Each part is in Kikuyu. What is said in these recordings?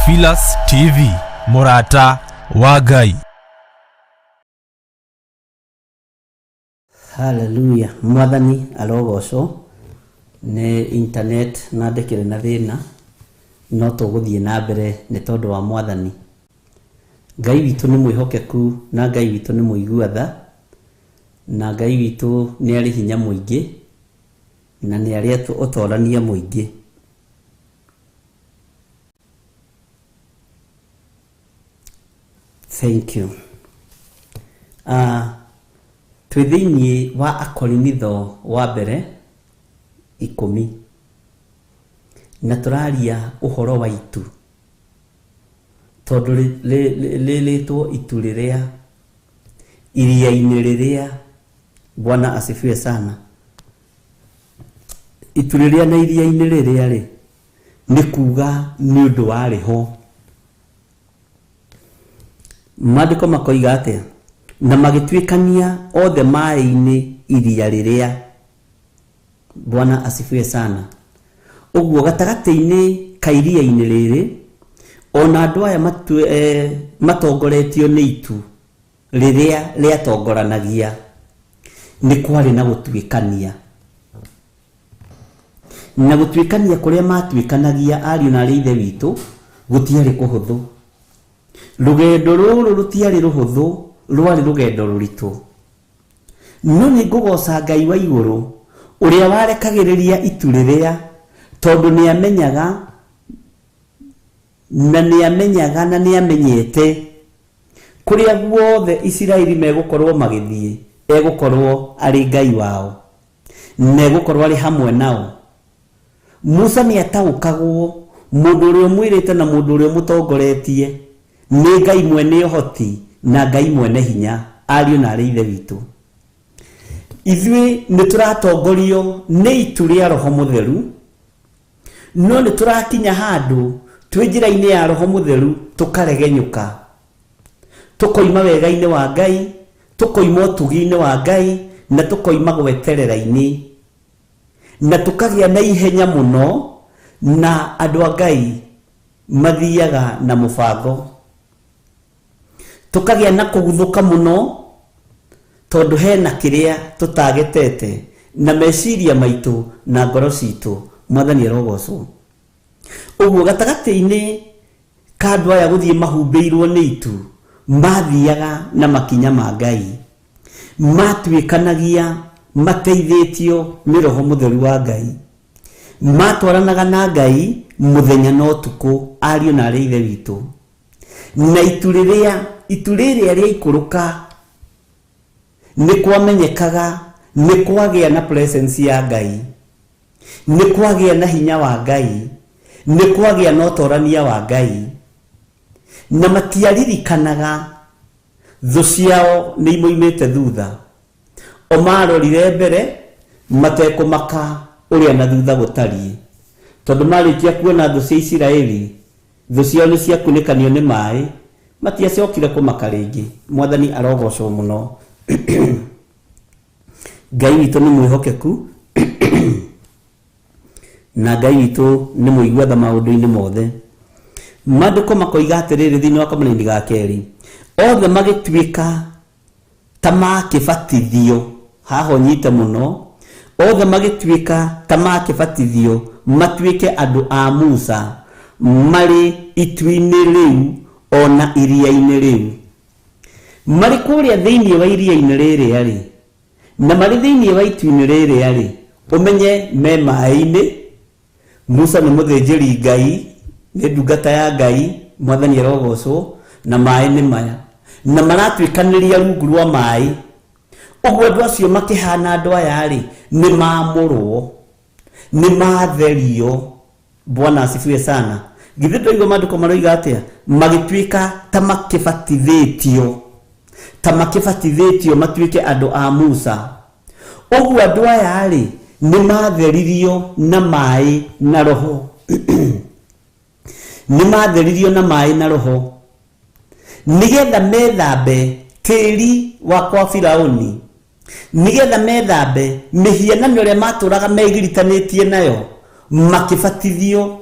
Theophilus TV, mũrata wa Ngai. Haleluya, mwathani arogocwo. Nĩ internet na ndĩkĩrĩ na thĩna, no tũgũthiĩ na mbere nĩ tondũ wa mwathani. Ngai witũ nĩ mwĩhokeku na Ngai witũ nĩ mũigua tha, na Ngai witũ nĩ arĩ hinya mũingĩ na nĩ arĩ ũtorania mũingĩ. Thank you. Twĩ thĩinĩ wa Akorinitho wa mbere 10 na tũraria ũhoro wa itu, tondũ rĩrĩtwo itu rĩrĩa iria-inĩ rĩrĩa. Bwana asifiwe sana. Itu rĩrĩa na iria-inĩ rĩrĩa rĩ, nĩ kuga nĩ ũndũ warĩ ho. Maandĩko makoiga atĩa? Na magĩtuĩkania othe maĩ-inĩ iria rĩrĩa. Bwana asifiwe sana. Ũguo gatagatĩ-inĩ ka iria-inĩ rĩrĩ, ona andũ aya matongoretio nĩ itu rĩrĩa rĩatongoranagia, nĩ kwarĩ na gũtuĩkania. Na gũtuĩkania kũrĩa matuĩkanagia ariũ na arĩ ithe witũ gũtiarĩ kũhũthũ. Rũgendo rũrũ rũtiarĩ rũhũthũ, rwarĩ rũgendo rũritũ. No nĩ ngũgoca Ngai wa igũrũ ũrĩa warekagĩrĩria itu rĩrĩa, tondũ nĩamenyaga na nĩamenyaga na nĩamenyete kũrĩa guothe Isiraeli megũkorwo magĩthiĩ, egũkorwo arĩ Ngai wao na egũkorwo arĩ hamwe nao. Musa nĩataũkagwo mũndũ ũrĩa ũmwĩrĩte na mũndũ ũrĩa ũmũtongoretie nĩ Ngai mwene ũhoti na Ngai mwene hinya, ariũ na arĩ ithe witũ. Ithuĩ nĩtũratongorio nĩ itu rĩa Roho Mũtheru, no nĩtũrakinya handũ twĩ njĩra-inĩ ya Roho Mũtheru tũkaregenyũka, tũkoima wega-inĩ wa Ngai, tũkoima ũtugi-inĩ wa Ngai, na tũkoima gweterera-inĩ, na tũkagĩa na ihenya mũno, na andũ a Ngai mathiaga na mũbango. Tũkagĩa na kũguthũka mũno tondũ hena kĩrĩa tũtagetete na meciria maitũ na ngoro citũ. Mwathani arogocwo. Ũguo gatagatĩ-inĩ ka andũ aya gũthiĩ mahumbĩirwo nĩ itu, mathiaga na makinya ma Ngai, matuĩkanagia mateithĩtio nĩ Roho Mũtheru wa Ngai, matwaranaga na Ngai mũthenya na ũtukũ, ariũ na arĩ ithe witũ. Na itu rĩrĩa, itu rĩrĩa rĩaikũrũka, nĩ kwamenyekaga nĩ kwagĩa na presence ya Ngai, nĩ kwagĩa na hinya wa Ngai, nĩ kwagĩa na ũtorania wa Ngai, na matiaririkanaga thũ ciao nĩ imoimĩte thutha. O marorire mbere matekũmaka ũrĩa na thutha gũtariĩ, tondũ marĩkia kuona thũ cia Isiraeli, thũ ciao nĩ ciakunĩkanio nĩ maĩ, matiacokire kũmaka rĩngĩ. Mwathani arogocwo mũno. Ngai witũ nĩ mwĩhokeku na Ngai witũ nĩ mũigua tha maũndũ-inĩ mothe. Maandĩko makoiga atĩrĩrĩ thĩinĩ wa kamũraini ga kerĩ, othe magĩtuĩka ta makĩbatithio, haha ũnyite mũno, othe magĩtuĩka ta makĩbatithio matuĩke andũ a Musa marĩ itu-inĩ rĩu ona iria-inĩ rĩu. Marĩ kũrĩa thĩinĩ wa iria-inĩ rĩrĩa rĩ, na marĩ thĩinĩ wa itu-inĩ rĩrĩa rĩ, ũmenye me maĩ-inĩ. Musa nĩ mũthĩnjĩri Ngai, nĩ ndungata ya Ngai, mwathani arogocwo, na maĩ nĩ maya, na maratuĩkanĩria rungu rwa maĩ. Ũguo andũ acio makĩhana andũ aya rĩ, nĩ mamũrwo, nĩ matherio. Bwana asifiwe sana. Githĩ twaigua maandĩko maroiga atĩa? Magĩtuĩka ta makĩbatithĩtio, ta makĩbatithĩtio matuĩke andũ a Musa. Ũguo andũ aya rĩ, nĩ matheririo na maĩ na Roho. Nĩ matheririo na maĩ na Roho, nĩgetha methambe tĩri wa kwa Firaũni, nĩgetha methambe mĩhianano ĩrĩa matũraga megiritanĩtie nayo, makĩbatithio.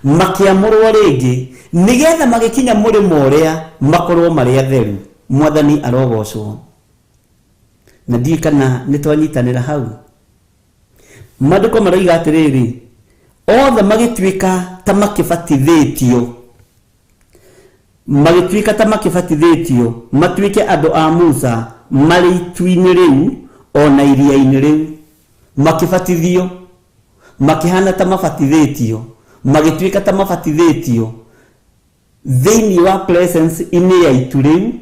Makĩamũrwo rĩngĩ nĩgetha magĩkinya mũrĩmo ũrĩa makorwo marĩ atheru. Mwathani arogocwo. Na ndiũĩ kana nĩ twanyitanĩra hau. Maandĩko maroiga atĩrĩrĩ, othe magĩtuĩka ta makĩbatithĩtio, magĩtuĩka ta makĩbatithĩtio matuĩke andũ a Musa marĩ itu-inĩ rĩu ona iria-inĩ rĩu. Makĩbatithio, makĩhana ta mabatithĩtio, magĩtuĩka ta mabatithĩtio thĩinĩ wa presence inĩ ya itu rĩu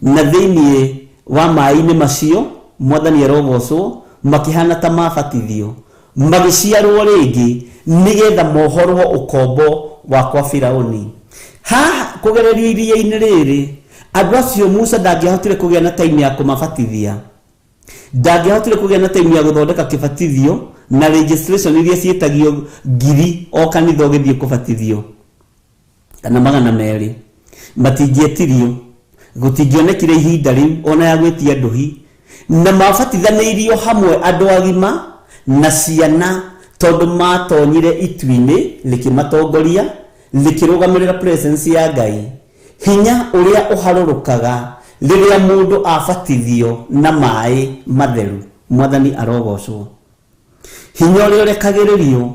na thĩinĩ wa maĩ-inĩ macio. Mwathani arogocwo. Makĩhana ta mabatithio, magĩciarwo rĩngĩ nĩgetha mohorwo ũkombo wa kwa Firaũni. Haha kũgererio iria-inĩ rĩrĩ, andũ acio Musa ndangĩahotire kũgĩa na time ya kũmabatithia, ndangĩahotire kũgĩa na time ya gũthondeka kĩbatithio na registration iria ciĩtagio ngiri o kanitha ũgĩthiĩ kũbatithio kana 200. Matingĩetirio, gũtingĩonekire ihinda rĩu ona ya gwĩtia ndũhi, na mabatithanĩirio hamwe andũ agima na ciana, tondũ matonyire itu-inĩ rĩkĩmatongoria, rĩkĩrũgamĩrĩra presence ya Ngai. Hinya ũrĩa ũharũrũkaga rĩrĩa mũndũ abatithio na maĩ matheru. Mwathani arogocwo. Hinya ũrĩa ũrekagĩrĩrio,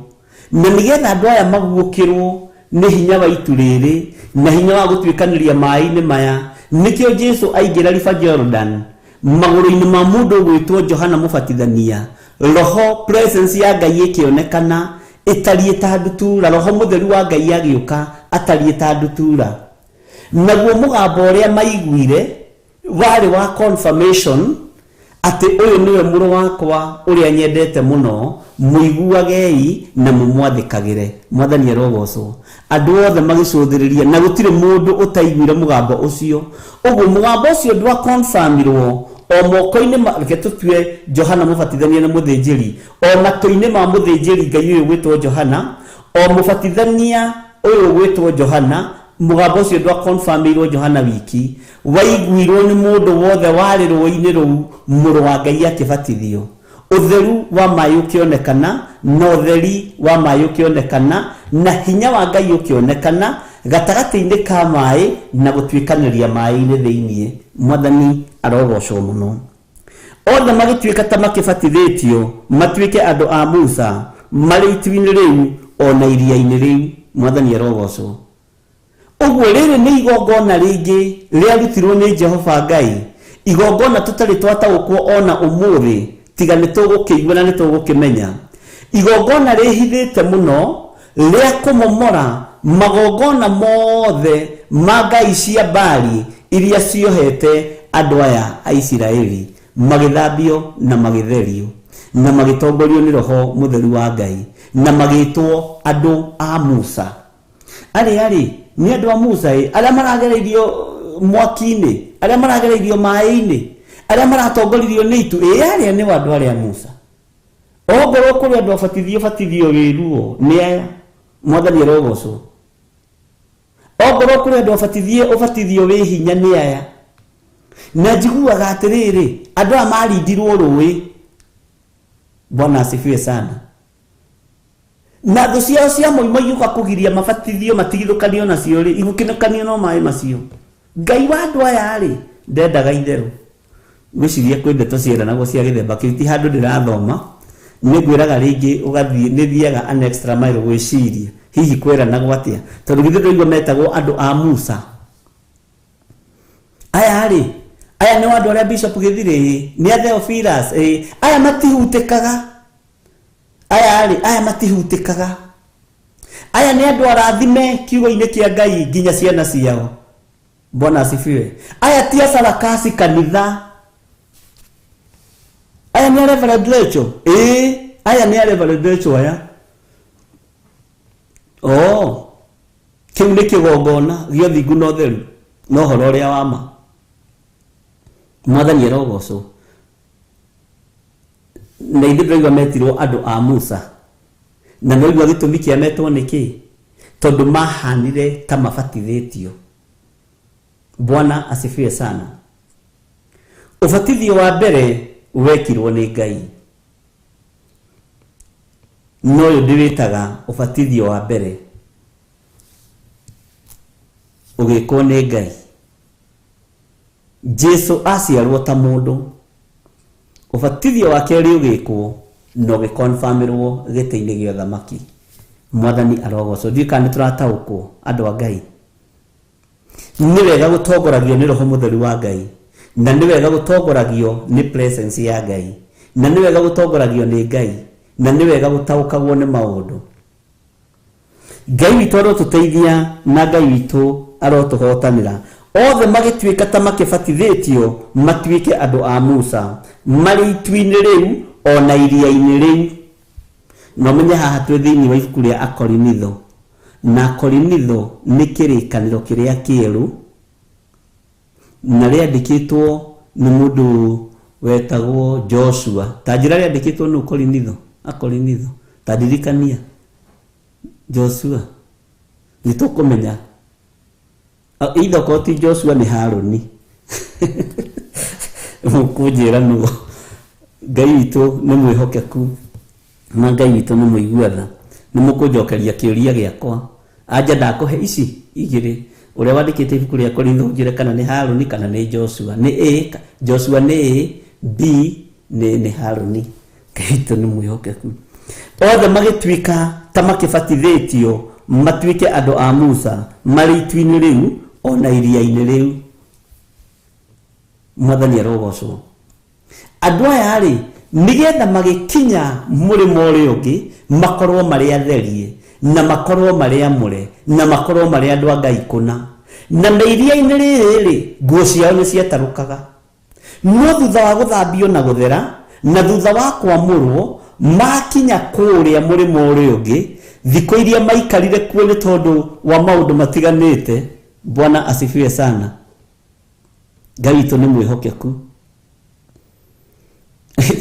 na nĩgetha andũ aya maguũkĩrwo nĩ hinya wa itu rĩrĩ na hinya wa gũtuĩkanĩria maĩ-inĩ maya, nĩkĩo Jesu aingĩra River Jordan magũrũ-inĩ ma mũndũ ũgwĩtwo Johana Mũbatithania, roho presence ya Ngai ĩkĩonekana ĩtariĩ ta ndutura. Roho mũtheru wa Ngai agĩũka atariĩ ta ndutura, naguo mũgambo ũrĩa maiguire warĩ wa confirmation atĩ ũyũ nĩwe mũrũ wakwa ũrĩa nyendete mũno, mũiguagei na mũmwathĩkagĩre. Mwathani arogocwo. Andũ othe magĩcũthĩrĩria na gũtirĩ mũndũ ũtaiguire mũgambo ũcio. Ũguo mũgambo ũcio ndwa confirmirwo o moko-inĩ ma, reke tũtue Johana Mũbatithania na mũthĩnjĩri, o matũ-inĩ ma mũthĩnjĩri Ngai ũyũ gwĩtwo Johana, o mũbatithania ũyũ gwĩtwo Johana, mũgambo ũcio ndwa confirmirwo Johana wiki, waiguirwo nĩ mũndũ wothe warĩ rũĩ-inĩ rũu mũrũ wa Ngai akĩbatithio. Ũtheru wa maĩ ũkĩonekana, na ũtheri wa maĩ ũkĩonekana, na hinya wa Ngai ũkĩonekana gatagatĩ-inĩ ka maĩ na gũtuĩkanĩria maĩ-inĩ thĩinĩ. Mwathani arogocwo mũno. Othe magĩtuĩka ta makĩbatithĩtio matuĩke andũ a Musa marĩ itu-inĩ rĩu ona iria-inĩ rĩu. Mwathani arogocwo. Ũguo rĩrĩ nĩ igongona rĩngĩ rĩarutirwo nĩ Jehova Ngai, igongona tũtarĩ twataũkwo ona ũmũthĩ, tiga nĩ tũgũkĩigua na nĩ tũgũkĩmenya. Igongona rĩhithĩte mũno rĩa kũmomora magongona mothe ma ngai cia Baali iria ciohete andũ aya a Isiraeli, magĩthambio na magĩtherio na magĩtongorio nĩ Roho Mũtheru wa Ngai na magĩtwo andũ a Musa. Arĩa rĩ nĩ andũ a Musa ĩ, arĩa maragereirio mwaki-inĩ, arĩa maragereirio maĩ-inĩ, arĩa maratongoririo nĩ itu, ĩ arĩa nĩ andũ arĩa Musa. Ongorwo kũrĩ andũ abatithio batithio wĩruo nĩ aya. Mwathani arogocwo. Ongorwo kũrĩ andũ abatithie ũbatithio wĩ hinya nĩ aya. Na njiguaga atĩrĩrĩ, andũ aya marindirwo rũĩ. Bwana asifiwe sana. Na thũ ciao cia moima igĩũka kũgiria mabatithio matigithũkanio nacio rĩ, igũkĩnũkanio no maĩ macio. Ngai wa andũ aya rĩ, ndendaga itherũ. Ngwĩciria kwĩ ndeto cieranagwo cia gĩthemba kĩu, ti handũ ndĩrathoma, nĩ ngwĩraga rĩngĩ ũgathiĩ, nĩ thiaga an extra mile gwĩciria hihi kweranagwo atĩa, tondũ githĩ ndũraigua metagwo andũ a Musa. Aya rĩ, aya nĩ andũ arĩa Bishop Gĩthirĩ, nĩ a Theophilus, ĩ aya matihutĩkaga. Aya rĩ, aya matihutĩkaga. Aya nĩ andũ arathime kiugo-inĩ kĩa Ngai nginya ciana ciao. Bwana asifiwe. Aya ti abarakasi kanitha. Aya nĩ a Reverend Rachel. Ĩ, aya nĩ a Reverend Rachel aya. Oh, kĩu nĩ kĩgongona gĩa ũthingu na ũtheru na ũhoro ũrĩa wa ma. Mwathani arogocwo. Na ithuĩ ndĩraigua metirwo andũ a Musa. Na nĩwaigua gĩtũmi kĩa metwo nĩkĩ? Tondũ mahanire ta mabatithĩtio. Bwana asifiwe sana. Ũbatithio wa mbere wekirwo nĩ Ngai. No ũyũ ndĩwĩtaga ũbatithio wa mbere. Ũgĩkwo nĩ Ngai. Jesu aciarwo ta mũndũ, ũbatithio wa kerĩ ũgĩkwo na ũgĩkonfirmĩrwo gĩtĩ-inĩ gĩa ũthamaki. Mwathani arogocwo. Ndiũĩ kana nĩ tũrataũkwo, andũ a Ngai. Nĩ wega gũtongoragio nĩ Roho Mũtheru wa Ngai, na nĩ wega gũtongoragio nĩ presence ya Ngai, na nĩ wega gũtongoragio nĩ Ngai, na nĩ wega gũtaũkagwo nĩ maũndũ. Ngai witũ arotũteithia na Ngai witũ arotũhotanĩra. Othe magĩtuĩka ta makĩbatithĩtio matuĩke andũ a Musa, marĩ itu-inĩ rĩu o na iria-inĩ rĩu. Na ũmenye haha twĩ thĩinĩ wa ibuku rĩa Akorinitho, na Akorinitho nĩ kĩrĩkanĩro kĩrĩa kĩerũ, na rĩandĩkĩtwo nĩ mũndũ wetagwo Joshua. Ta njĩra rĩandĩkĩtwo nũ Korinitho? Akorinitho. Ta ndirikania. Joshua. Nĩ tũkũmenya. Either okorwo ti Joshua nĩ Harũni. Mũkũnjĩra nũ. Ngai witũ nĩ mwĩhokeku na Ngai witũ nĩ mũigua tha. Nĩ mũkũnjokeria kĩũria gĩakwa. Anja ndakũhe ici igĩrĩ. Ũrĩa wandĩkĩte ibuku rĩa Korintho ũnjĩre kana nĩ Harũni kana nĩ Joshua. Nĩ A, Joshua nĩ A, B nĩ Harũni. Ngai witũ nĩ mwĩhokeku. Othe magĩtuĩka ta makĩbatithĩtio matuĩke andũ a Musa marĩ itu-inĩ rĩu o na iria-inĩ rĩu. Mwathani arogocwo. Andũ aya rĩ, nĩgetha magĩkinya mũrĩmo ũrĩa ũngĩ makorwo marĩ atherie na makorwo marĩ amũre na makorwo marĩ andũ a Ngai kũna. Na me iria-inĩ rĩrĩ rĩ, nguo ciao nĩ ciatarũkaga. No thutha wa gũthambio na gũthera na thutha wa kwamũrwo makinya kũrĩa mũrĩmo ũrĩa ũngĩ, thikũ iria maikarire kuo nĩ tondũ wa maũndũ matiganĩte. Bwana asifiwe sana. Ngai witũ nĩ mwĩhokeku.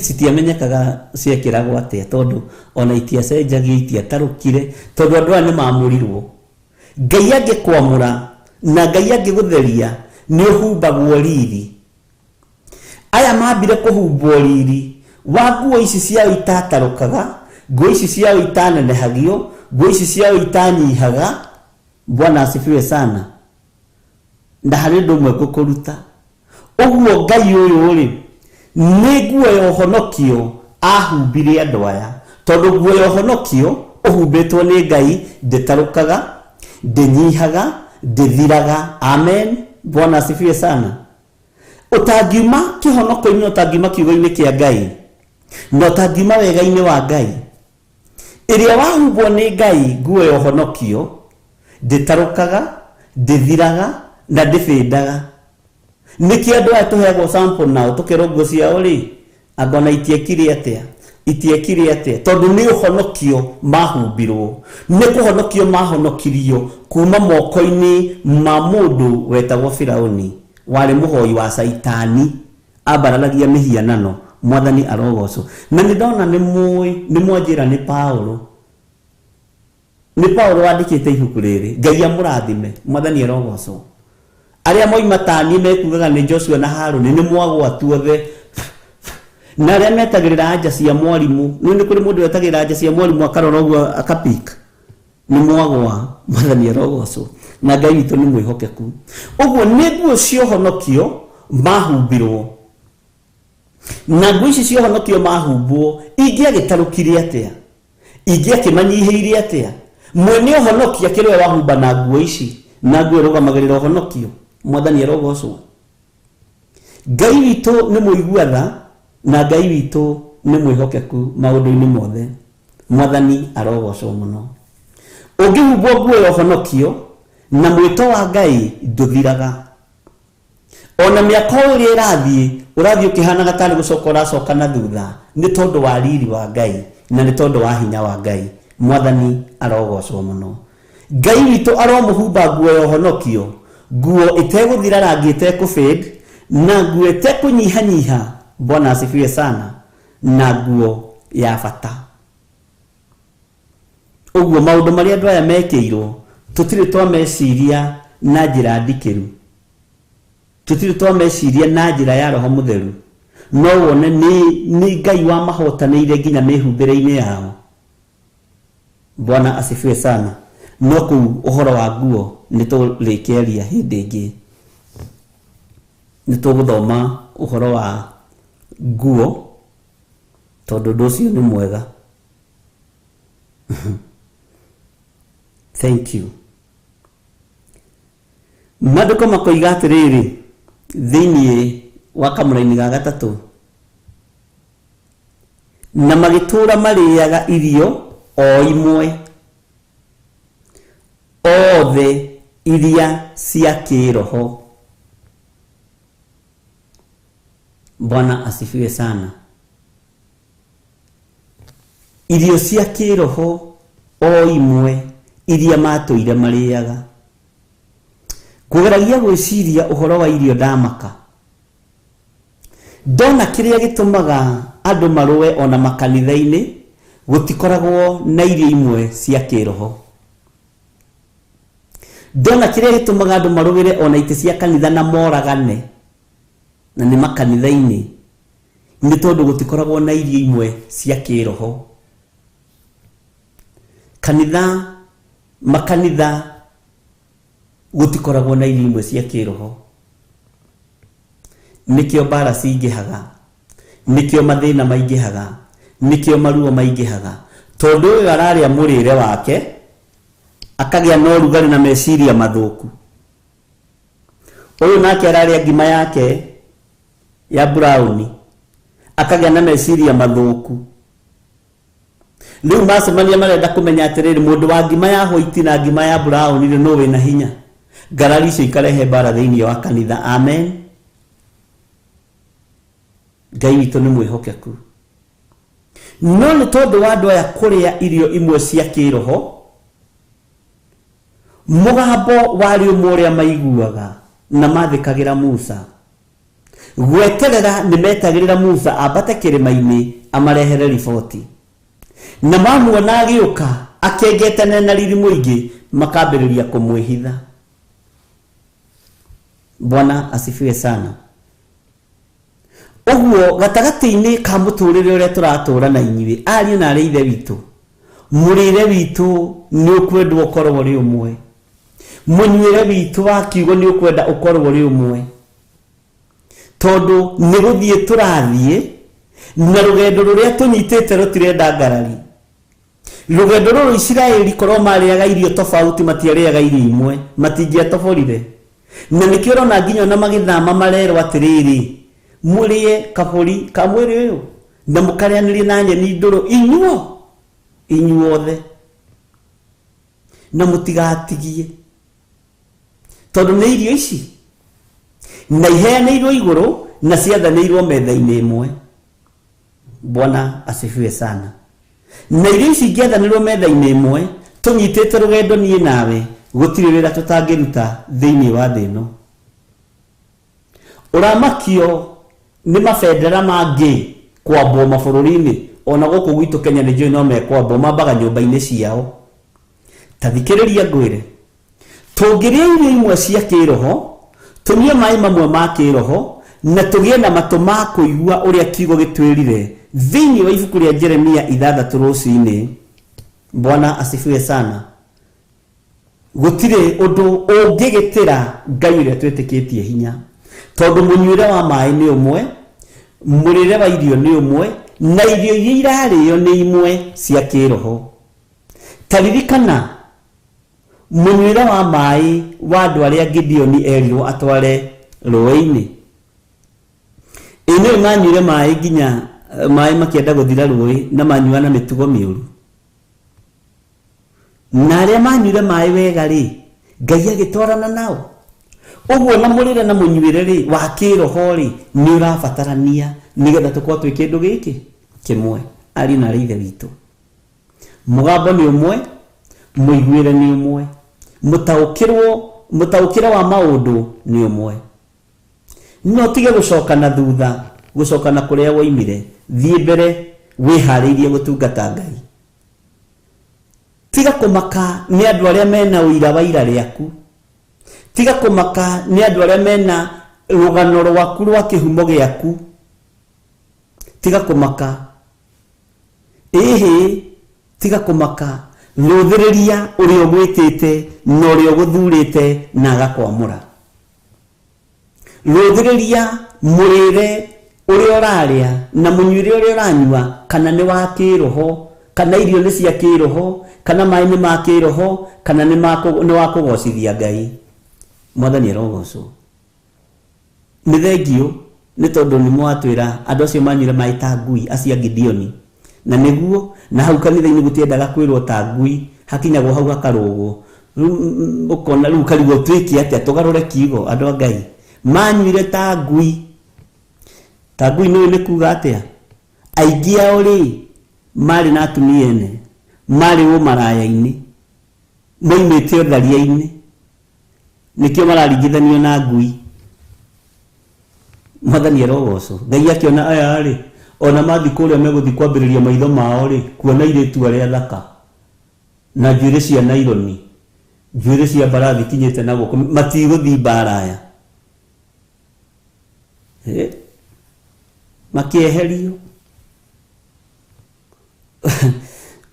Citiamenyekaga ciekĩragwo atĩa tondũ ona itiacenjagio, itiatarũkire, tondũ andũ aya nĩ maamũrirwo. Ngai angĩkwamũra na Ngai angĩgũtheria nĩ ũhumbagwo riri. Aya mambire kũhumbwo riri wa nguo ici ciao itatarũkaga, nguo ici ciao itanenehagio, nguo ici ciao itanyihaga. Bwana asifiwe sana. Na harĩ ũndũ ũmwe ngũkũruta. Ũguo Ngai ũyũ rĩ, nĩ nguo ya ũhonokio ahumbire andũ aya, tondũ nguo ya ũhonokio ũhumbĩtwo nĩ Ngai ndĩtarũkaga, ndĩnyihaga, ndĩthiraga. Amen. Bwana asifiwe sana. Ũtangiuma kĩhonoko-inĩ, ũtangiuma kiugo-inĩ kĩa Ngai, na ũtangiuma wega-inĩ wa Ngai, ĩrĩa wahumbwo nĩ Ngai nguo ya ũhonokio ndĩtarũkaga, ndĩthiraga na ndĩbĩndaga. Nĩkĩo andũ aya tũheagwo sample nao tũkerwo nguo ciao rĩ, anga ona itiekire atĩa, itiekire atĩa, tondũ nĩ ũhonokio mahumbirwo, nĩ kũhonokio mahonokirio kuma moko-inĩ ma mũndũ wetagwo Firaũni, warĩ mũhoi wa Caitani, ambararagia mĩhianano. Mwathani arogocwo. Na nĩ ndona nĩ mũĩ, nĩ mwanjĩra nĩ Paũlũ. Nĩ Paũlũ wandĩkĩte ibuku rĩrĩ. Ngai amũrathime. Mwathani arogocwo. Arĩa moima tani mekugaga nĩ Joshua na Harũni, nĩ mwagwatu othe. Na arĩa metagĩrĩra anja cia mwarimũ, nĩ kũrĩ mũndũ wetagĩrĩra anja cia mwarimũ akarora ũguo akapik. Nĩ mwagwa. Mwathani arogocwo. Na Ngai witũ nĩ mwĩhokeku. Ũguo nĩ nguo cia ũhonokio mahumbirwo. Na nguo ici cia ũhonokio mahumbwo, ingĩagĩtarũkire atĩa? Ingĩakĩmanyihĩire atĩa? Mwene ũhonokio akĩrĩ we wahumba na nguo ici, na nguo ĩrũgamagĩrĩra ũhonokio. Mwathani arogocwo. Ngai witũ nĩ mũigua tha, na Ngai witũ nĩ mwĩhokeku maũndũ-inĩ mothe. Mwathani arogocwo mũno. Ũngĩhumbwo nguo ya ũhonokio na mwĩto wa Ngai ndũthiraga. Ona mĩaka o ĩrĩa ĩrathiĩ, ũrathiĩ ũkĩhanaga tarĩ gũcoka ũracoka na thutha, nĩ tondũ wa riri wa Ngai na nĩ tondũ wa hinya wa Ngai. Mwathani arogocwo mũno. Ngai witũ aromũhumba nguo ya ũhonokio, nguo ĩtegũthira rangi, ĩtekũfade, na nguo ĩtekũnyihanyiha. Bwana asifiwe sana. Na nguo ya bata. Ũguo maũndũ marĩa andũ aya mekĩirwo tũtirĩ twameciria na njĩra ndikĩru, tũtirĩ twameciria na njĩra ya Roho Mũtheru. No wone nĩ Ngai wamahotanĩire nginya mĩhumbĩre-inĩ yao. Bwana asifiwe sana. No kũu ũhoro wa nguo nĩ tũrĩkĩaria hĩndĩ ĩngĩ, nĩ tũgũthoma ũhoro wa nguo tondũ ũndũ ũcio nĩ mwega. Thank you. Maandĩko makoiga atĩrĩrĩ thĩinĩ wa kamũraini ga gatatũ, na magĩtũũra marĩaga irio o imwe othe iria cia kĩroho. Bwana asifiwe sana. Irio cia kĩroho o imwe iria matũire marĩaga. Kũgeragia gwĩciria ũhoro wa irio ndamaka, ndona kĩrĩa gĩtũmaga andũ marũe ona makanitha-inĩ gũtikoragwo na irio imwe cia kĩroho. Ndona kĩrĩa gĩtũmaga andũ marũĩre ona itĩ cia kanitha na moragane na nĩ makanitha-inĩ nĩ tondũ gũtikoragwo na irio imwe cia kĩroho. Kanitha, makanitha gũtikoragwo na irio imwe cia kĩroho. Nĩkĩo mbara cingĩhaga, nĩkĩo mathĩna maingĩhaga, nĩkĩo maruo maingĩhaga, tondũ ũyũ ararĩa mũrĩre wake akagĩa na ũrugarĩ na meciria mathũku, ũyũ nake ararĩa ngima yake ya brown akagĩa na meciria mathũku. Rĩu macemania marenda kũmenya atĩrĩrĩ, mũndũ wa ngima ya white na ngima ya brown rĩ, nũ wĩna hinya? Ngarari icio ikarehe mbara thĩinĩ wa kanitha. Amen. Ngai witũ nĩ mwĩhokeku. No nĩ tondũ wa andũ aya kũrĩa irio imwe cia kĩroho, mũgambo warĩ ũmwe ũrĩa maiguaga na mathĩkagĩra Musa. Gweterera nĩ metagĩrĩra Musa ambate kĩrĩma-inĩ amarehere riboti, na mamuona agĩũka akengete na riri mũingĩ makambĩrĩria kũmwĩhitha. Bwana asifiwe sana. Ũguo gatagatĩ-inĩ ka mũtũrĩre ũrĩa tũratũra na inyuĩ ariũ na arĩ ithe witũ, mũrĩre witũ nĩ ũkwendwo ũkorwo ũrĩ ũmwe, mũnyuĩre witũ wa kiugo nĩ ũkwenda ũkorwo ũrĩ ũmwe, tondũ nĩ gũthiĩ tũrathiĩ na rũgendo rũrĩa tũnyitĩte rũtirenda ngarari. Rũgendo rũrũ Isiraeli korwo marĩaga irio tofauti, matiarĩaga irio imwe, matingĩatoborire. Na nĩkĩo ũrona nginya ona magĩthama marerwo atĩrĩrĩ, mũrĩe kabũri ka mwĩrĩ ũyũ na mũkarĩanĩrie na nyeni ndũrũ inyuothe, na mũtigatigie, tondũ nĩ irio ici na iheanĩirwo igũrũ na ciathanĩirwo metha-inĩ ĩmwe. Bwana asifiwe sana. Na irio ici ingĩathanĩrwo metha-inĩ ĩmwe, tũnyitĩte rũgendo niĩ nawe, gũtirĩ wĩra tũtangĩruta thĩinĩ wa thĩ ĩno. Ũramakio nĩ mabendera mangĩ kwambwo mabũrũri-inĩ, ona gũkũ gwitũ Kenya nĩ njũĩ no mekwambwo, mambaga nyũmba-inĩ ciao. Ta thikĩrĩria ngwĩre, tũngĩrĩa irio imwe cia kĩroho, tũnyue maĩ mamwe ma kĩroho, na tũgĩe na matũ ma kũigua ũrĩa kiugo gĩtwĩrire thĩinĩ wa ibuku rĩa Jeremia 6 rũcinĩ. Bwana asifiwe sana. Gũtirĩ ũndũ ũngĩgĩtĩra Ngai ũrĩa twĩtĩkĩtie hinya, tondũ mũnyuĩre wa maĩ nĩ ũmwe, mũrĩre wa irio nĩ ũmwe, na irio iria irarĩo nĩ imwe cia kĩroho. Ta ririkana mũnyuĩre wa maĩ wa andũ arĩa Gideoni erirwo atware rũĩ-inĩ. Ĩ nĩwe manyuire maĩ nginya maĩ makĩenda gũthira rũĩ, na manyua na mĩtugo mĩũru. Na arĩa manyuire maĩ wega rĩ, Ngai agĩtwarana nao. Ũguo na mũrĩre na mũnyuĩre rĩ wa kĩroho rĩ nĩ ũrabatarania nĩgetha tũkorwo twĩ kĩndũ gĩkĩ kĩmwe. Ariũ na arĩ ithe witũ, mũgambo nĩ ũmwe, mũiguĩre nĩ ũmwe, mũtaũkĩre wa maũndũ nĩ ũmwe. No tige gũcoka na thutha, gũcoka na kũrĩa woimire, thiĩ mbere wĩharĩirie gũtungata Ngai. Tiga kũmaka nĩ andũ arĩa mena ũira wa ira rĩaku, tiga kũmaka nĩ andũ arĩa mena rũgano rwaku rwa kĩhumo gĩaku, tiga kũmaka. Ĩhĩ, tiga kũmaka. Rũthĩrĩria ũrĩa ũgwĩtĩte na ũrĩa ũgũthurĩte na agakwamũra. Rũthĩrĩria mũrĩre ũrĩa ũrarĩa na mũnyuĩre ũrĩa ũranyua, kana nĩ wa kĩroho, kana irio nĩ cia kĩroho, kana maĩ nĩ ma kĩroho, kana nĩ wa kũgocithia Ngai. Mwathani arogocwo. Nĩ thengio nĩ tondũ nĩ mwatwĩra andũ acio manyuire maĩ ta ngui acio a Gideoni, na nĩguo na hau kanitha-inĩ gũtiendaga kwĩrwo ta ngui, hakinyagwo hau hakarũgwo. Rĩu ũkona rĩu karigwo twĩke atĩa, tũgarũre kiugo andũ a Ngai. Manyuire ta ngui. Ta ngui nĩ nĩ kuga atĩa? Aingĩ ao rĩ marĩ na atumia ene, marĩ ũmaraya-inĩ, moimĩte ũtharia-inĩ, nĩkĩo mararingithanio na ngui. Mwathani arogocwo. Ngai akĩona aya rĩ, ona mathiĩ kũrĩa megũthiĩ kwambĩrĩria maitho mao rĩ, kuona airĩtu arĩa thaka na njuĩrĩ cia naironi, njuĩrĩ cia mbarathi kinyĩte na guoko, matigũthiĩ mbara aya. Makĩeherio.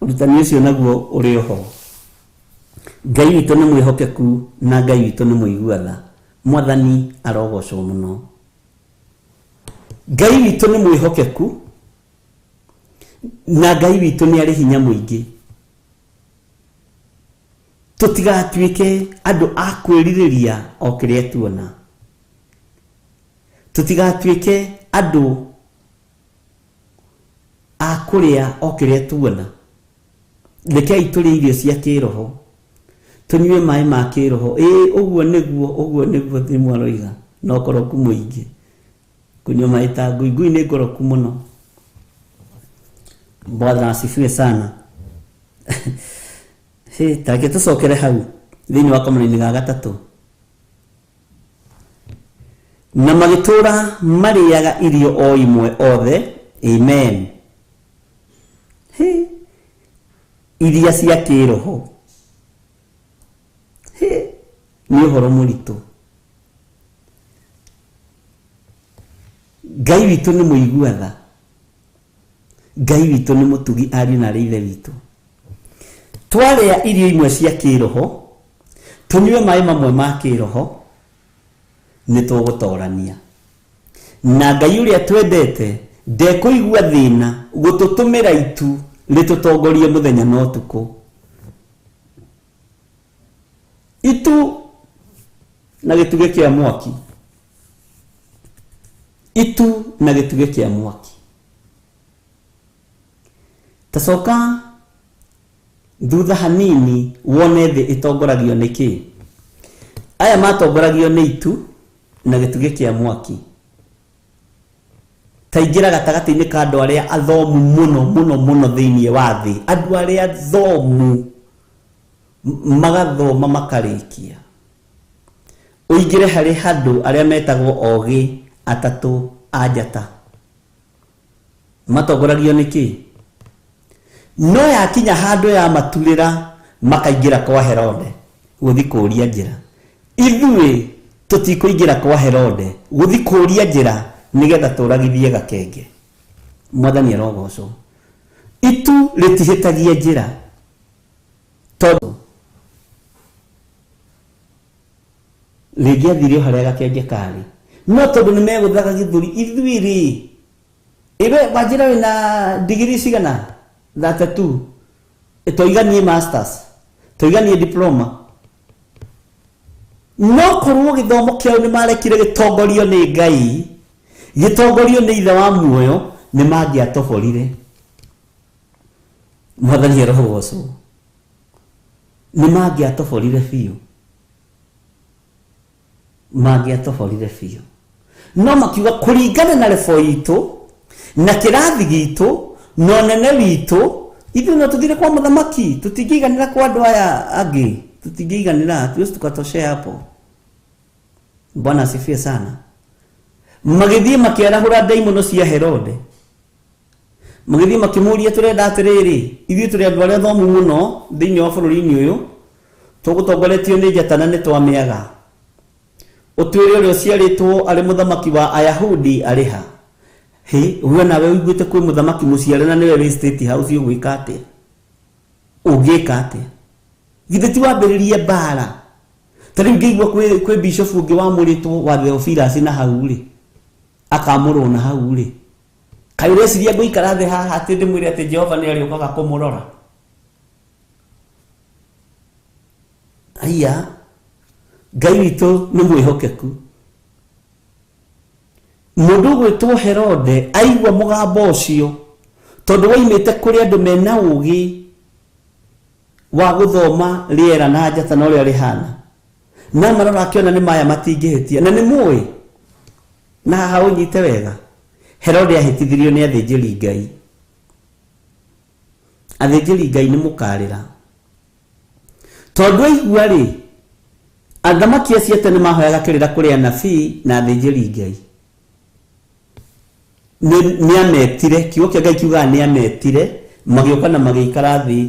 Ũrutani ũcio naguo ũrĩ oho. Ngai witũ nĩ mwĩhokeku na Ngai witũ nĩ mũigua tha. Mwathani arogocwo mũno. Ngai witũ nĩ mwĩhokeku na Ngai witũ nĩ arĩ hinya mũingĩ. Tũtigatuĩke andũ a kwĩrirĩria o kĩrĩa tuona. Tũtigatuĩke andũ a kũrĩa o kĩrĩa tuona. Rekei tũrĩe irio cia kĩroho, tũnyue maĩ ma kĩroho. Ĩĩ ũguo nĩguo, ũguo nĩguo thimũ aroiga, na ũkoroku mũingĩ. Kunyua maĩ ta ngui, ngui nĩ ngoroku mũno. Bwana asifiwe sana. Tareke tũcokere hau thĩinĩ wa kamũraini ga gatatũ. Na magĩtũũra marĩaga irio o imwe othe. Amen. Iria cia kĩroho. Nĩ ũhoro mũritũ. Ngai witũ nĩ mũigua tha. Ngai witũ nĩ mũtugi ariũ na arĩ ithe witũ. Twarĩa irio imwe cia kĩroho, tũnyue maĩ mamwe ma kĩroho, nĩ tũgũtorania. Na Ngai ũrĩa twendete ndekũigua thĩna gũtũtũmĩra itu rĩtũtongorie mũthenya na ũtukũ. Itu na gĩtugĩ kĩa mwaki. Itu na gĩtugĩ kĩa mwaki. Tacoka thutha hanini wone thĩ ĩtongoragio nĩ kĩ. Aya matongoragio nĩ itu na gĩtugĩ kĩa mwaki. Taingĩra gatagatĩ-inĩ ka andũ arĩa athomu mũno mũno mũno thĩinĩ wa thĩ, andũ arĩa athomu magathoma makarĩkia. Ũingĩre harĩ handũ arĩa metagwo ogĩ atatũ a njata. Matongoragio nĩ kĩ? No yakinya handũ ya maturĩra makaingĩra kwa Herode gũthiĩ kũũria njĩra. Ithuĩ tũtikũingĩra kwa Herode gũthiĩ kũũria njĩra nĩgetha tũragithie gakenge. Mwathani arogocwo. Itu rĩtihĩtagia njĩra tondũ rĩngĩathire o harĩa gakenge karĩ, no tondũ nĩ megũthaga gĩthũri. Ithuĩ rĩ, ĩwe wanjĩra wĩna digiri cigana? 32. Tũiganie masters, tũiganie diploma. No korwo gĩthomo kĩao nĩ marekire gĩtongorio nĩ Ngai, gĩtongorio nĩ ithe wa muoyo, nĩ mangĩatoborire. Mwathani arogocwo. Nĩ mangĩatoborire biũ. Mangĩatoborire biũ. No makiuga kũringana na rebo itũ na kĩrathi gitũ na ũnene witũ, ithuĩ no tũthire kwa mũthamaki, tũtingĩiganĩra kwa andũ aya angĩ, tũtingĩiganĩra, hatuwezi tukatoshea hapo. Bwana asifiwe sana. Magĩthiĩ makĩarahũra ndaimono cia Herode. Magĩthiĩ makĩmũria, tũrenda atĩrĩrĩ, ithuĩ tũrĩ andũ arĩa athomu mũno thĩinĩ wa bũrũri-inĩ ũyũ, tũgũtongoretio nĩ njata na nĩ twamĩaga. Ũtuĩre ũrĩa ũciarĩtwo arĩ mũthamaki wa Ayahudi arĩ ha? Hĩ, we nawe ũiguĩte kwĩ mũthamaki mũciare na nĩwe wĩ State House, ũgwĩka atĩa? Ũngĩka atĩa? Githĩ ti wambĩrĩrie mbara? Ta rĩu ngĩigua kwĩ bishop ũngĩ wamũrĩtwo wa Theophilus na hau rĩ, akamũrwo na hau rĩ, kaĩ ũreciria ngũikara thĩ haha atĩ ndĩmwĩre atĩ Jehova nĩ arĩũkaga kũmũrora? Aiya, Ngai witũ nĩ mwĩhokeku. Mũndũ ũgwĩtwo Herode aigua mũgambo ũcio, tondũ woimĩte kũrĩ andũ mena ũũgĩ wa gũthoma rĩera na njata na ũrĩa rĩhana, na marora akĩona nĩ maya matingĩhĩtia. Na nĩ mũĩ, na haha ũnyite wega, Herode ahĩtithirio nĩ athĩnjĩri Ngai. Athĩnjĩri Ngai nĩ mũkarĩra. Tondũ aigua rĩ, athamaki acio a tene mahoyaga kĩrĩra kũrĩ anabii na athĩnjĩri Ngai. Nĩ ametire, kiugo kĩa Ngai kiugaga nĩ ametire, magĩũka na magĩikara thĩ,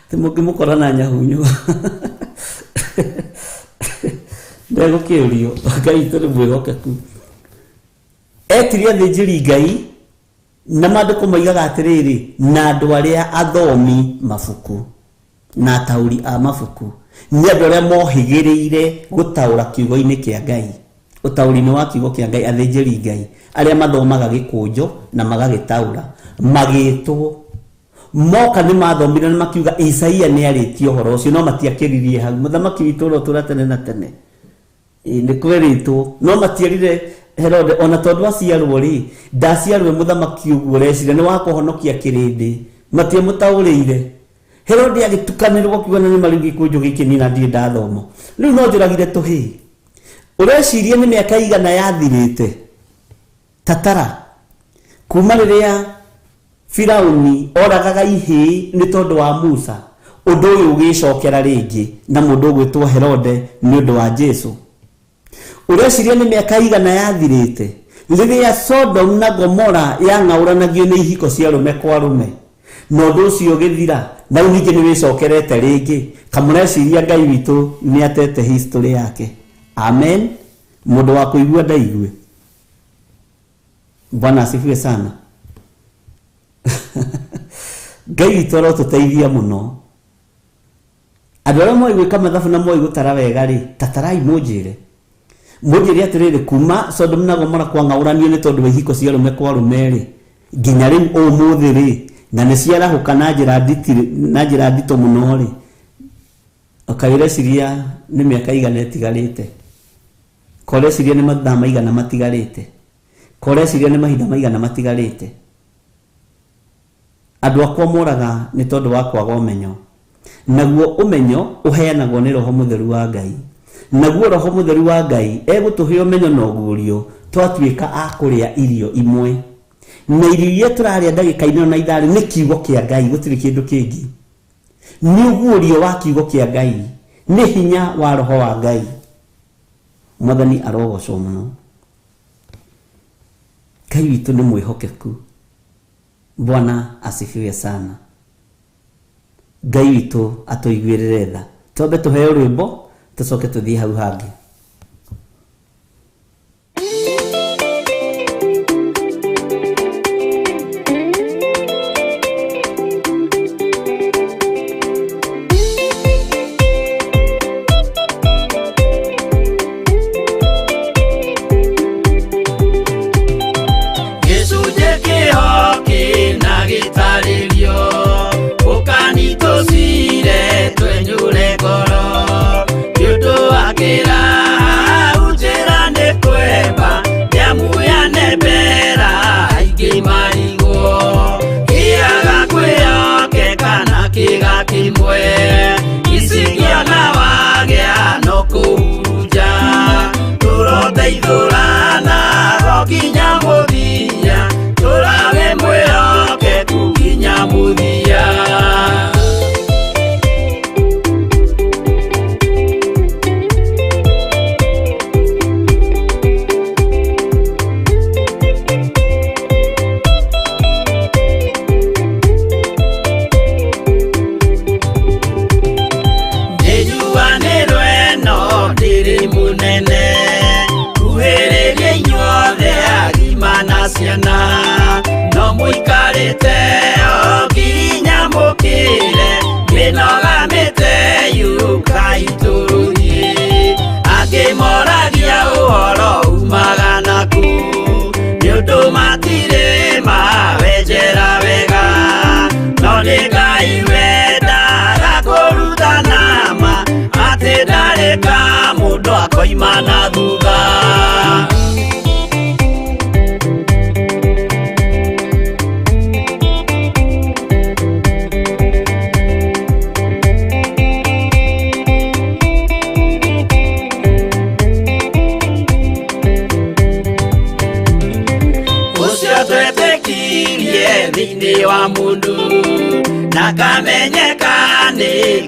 ti mũngĩmũkora na nyahunyu. Ndegũkĩũrio, Ngai witũ nĩ mwĩhokeku. Etire athĩnjĩri Ngai, na maandĩko moigaga atĩrĩrĩ, na andũ arĩa athomi mabuku na ataũri a mabuku, nĩ andũ arĩa mohĩgĩrĩire gũtaũra kiugo-inĩ kĩa Ngai, ũtaũri-inĩ wa kiugo kĩa Ngai, athĩnjĩri Ngai arĩa mathomaga gĩkũnjo na magagĩtaũra, magĩtwo. Moka nĩ mathomire na makiuga Isaia nĩ arĩtie ũhoro ũcio, no matiakĩririe hau. Mũthamaki witũ ũrĩa ũtũũra tene na tene. Ĩĩ, nĩ kwerĩtwo, no matierire Herode ona tondũ aciarwo rĩ, ndaciarwo e mũthamaki ũguo ũreciria nĩ wa kũhonokia kĩrĩndĩ. Matiamũtaũrĩire. Herode agĩtukanĩrwo akiuga na nĩ ma rĩu gĩkũnjũ gĩkĩ niĩ na ndirĩ ndathoma. Rĩu no njũragire tũhĩĩ. Ũreciria nĩ mĩaka igana yathirĩte? Tatara. Kuma rĩrĩa Firauni oragaga ihĩĩ nĩ tondũ wa Musa, ũndũ ũyũ ũgĩĩcokera rĩngĩ na mũndũ ũgwĩtwo Herode nĩ ũndũ wa Jesu. Ũreciria nĩ mĩaka ĩigana yathirĩte rĩrĩa Sodom na Gomora yang'aũranagio nĩ ihiko cia arũme kwa arũme, na ũndũ ũcio ũgĩthira, na rĩu ningĩ nĩ wĩcokerete rĩngĩ? Kamũreciria Ngai witũ nĩ atete history yake? Amen. Mũndũ wa kũigua ndaigue. Bwana asifiwe sana. Ngai witũ arotũteithia mũno. Andũ arĩa moĩ gwĩka mathabu na moĩ gũtara wega rĩ, tatarai mũnjĩre. Mũnjĩre atĩrĩrĩ, kuma Sodom na Gomora kwang'aũranio nĩ tondũ wa ihiko cia arũme kwa arũme rĩ, nginya rĩu ũmũthĩ rĩ, na nĩ ciarahũka na njĩra nditi, na njĩra nditũ mũno rĩ, kaĩ ũreciria nĩ mĩaka igana ĩtigarĩte? Ka ũreciria nĩ mathaa maigana matigarĩte? Ka ũreciria nĩ mahinda maigana matigarĩte? Andũ akwa moraga nĩ tondũ wa kwaga ũmenyo. Naguo ũmenyo ũheanagwo nĩ Roho Mũtheru wa Ngai. Naguo Roho Mũtheru wa Ngai egũtũhe ũmenyo na ũguũrio twatuĩka a kũrĩa irio imwe. Na irio iria tũrarĩa ndagĩka-inĩ ĩno na ithaa rĩ nĩ kiugo kĩa Ngai, gũtirĩ kĩndũ kĩngĩ. Nĩ ũguũrio wa kiugo kĩa Ngai, nĩ hinya wa Roho wa Ngai. Mwathani arogocwo mũno. Ngai witũ nĩ mwĩhokeku. Bwana asifiwe sana. Ngai witũ atũiguĩrĩre tha. Twambe tũheo rwĩmbo tũcoke tũthiĩ hau hangĩ. Gĩcunjĩ kĩho kĩna gĩtarĩrio, ũkani tũcire twenyũre ngoro, nĩ ũndũ wa kĩraha njĩra nĩ kwemba, nĩamu yanembera aingĩ marigwo, kĩaga kwĩhokeka na kĩga kĩmwe, icigĩona wagĩa no kũhurunja, tũroteithũrana ro nginya mũthia, tũrage mwĩhokeku nginya mũthia. Nĩnjuanĩrwo ĩno ndĩrĩ mũnene, kuhĩrĩria inyuothe agima na ciana, no mũikarĩte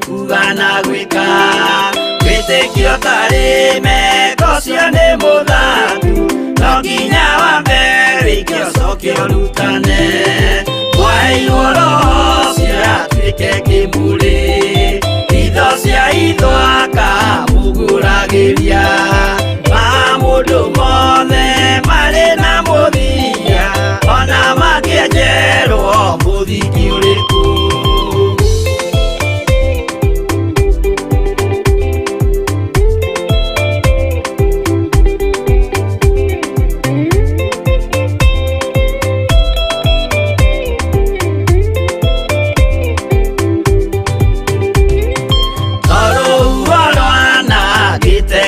Kuga na gwĩka wĩtĩkio tarĩ meko ũcio nĩ mũthatu no nginya wambe wĩke ũcoke ũrutane mwaheirwo roho ũcio atuĩke kĩmũrĩ itho cia itho akamũgũragĩria maũndũ mothe marĩ na mũthia ona mangĩenjerwo mũthingi ũrĩkũ.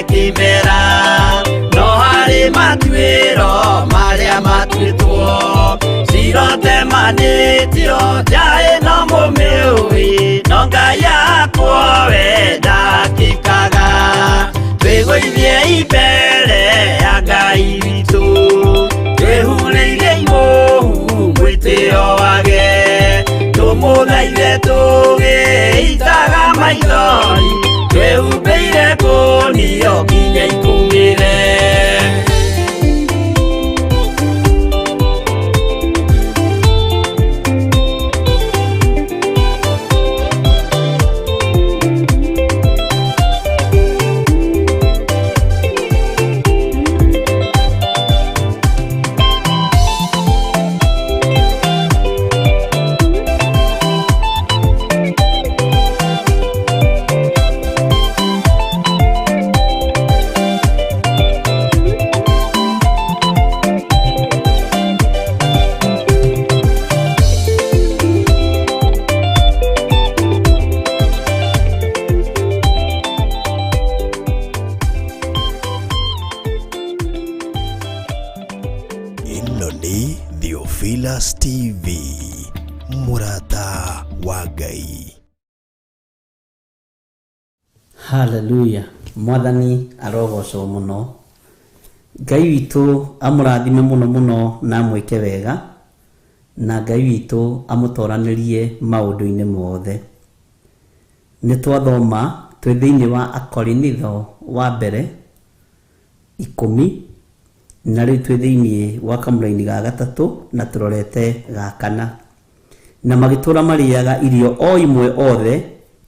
Kimera no harĩ matuĩro marĩa matuĩtwo cirotemanĩtio njaĩ no mũmĩũĩ no Ngai yakwo we ndakĩkaga twĩgũithie mbere ya Ngai witũ twĩhurĩire imũhu mwĩtĩo wage tũmũthaithe tũgĩitaga maithori twĩhumbĩire kũnio nginya ikũmĩre. Ĩno nĩ Theophilus TV, mũrata wa Ngai. Hallelujah. Mwathani arogocwo mũno. Ngai witũ amũrathime mũno mũno na amwĩke wega, na Ngai witũ amũtoranĩrie maũndũ-inĩ mothe. Nĩ twathoma twĩ thĩinĩ wa Akorinitho wa mbere 10 na rĩu twĩ thĩinĩ wa kamũraini ga gatatũ na tũrorete ga kana. Na magĩtũra marĩaga irio o imwe othe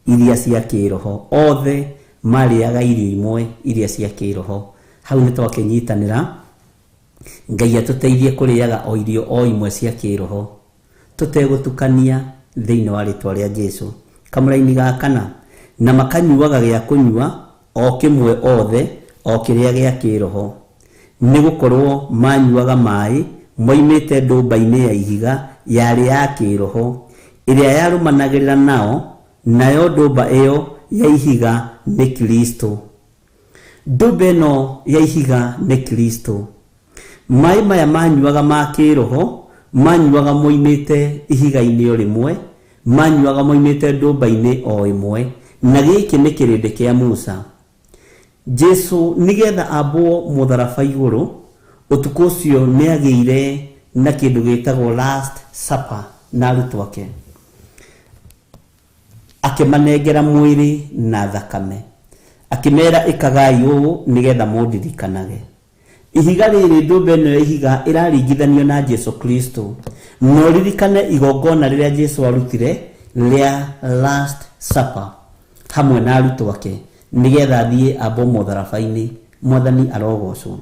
iria cia kĩroho, othe marĩaga irio imwe iria cia kĩroho. Hau nĩ twakĩnyitanĩra Ngai atũteithie kũrĩaga o irio o imwe cia kĩroho tũtegũtukania thĩinĩ wa rĩtwa rĩa Jesũ. Kamũraini ga kana, na makanyuaga gĩa kũnyua o kĩmwe othe o kĩrĩa gĩa kĩroho, nĩ gũkorwo manyuaga maĩ moimĩte ndũmba-inĩ ya ihiga yarĩ ya kĩroho ĩrĩa yarũmanagĩrĩra nao, nayo ndũmba ĩyo ya ihiga nĩ Kristo. Ndũmba ĩno ya ihiga nĩ Kristo. Maĩ maya manyuaga ma kĩroho manyuaga moimĩte ihiga-inĩ o rĩmwe, manyuaga moimĩte ndũmba-inĩ o ĩmwe, na gĩkĩ nĩ kĩrĩndĩ kĩa Musa. Jesu nĩgetha ambwo mũtharaba igũrũ ũtukũ ũcio nĩagĩire na kĩndũ gĩtagwo last supper na arutwo ake, akĩmanengera mwĩrĩ na thakame, akĩmera ĩkagai ũũ nĩgetha mũndirikanage. Ihiga rĩrĩ, ndũmba ĩno ya ihiga ĩraringithanio na Jesu Kristo. No ririkane igongona rĩrĩa Jesu arutire rĩa last supper hamwe na arutwo ake nĩgetha athiĩ ambwo mũtharaba-inĩ. Mwathani arogocwo.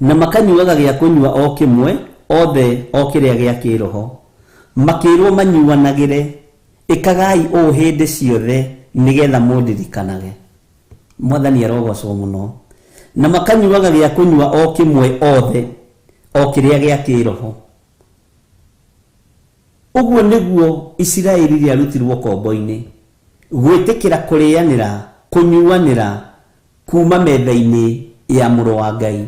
Na makanyuaga gĩa kũnyua o kĩmwe othe o kĩrĩa gĩa kĩroho, makĩrwo manyuanagĩre, ĩkagai ũũ hĩndĩ ciothe nĩgetha mũndirikanage. Mwathani arogocwo mũno. Na makanyuaga gĩa kũnyua o kĩmwe othe o kĩrĩa gĩa kĩroho. Ũguo nĩguo Isiraeli rĩarutirwo kombo-inĩ, gwĩtĩkĩra kũrĩanĩra kũnyuanĩra kuma metha-inĩ ya mũrũ wa Ngai.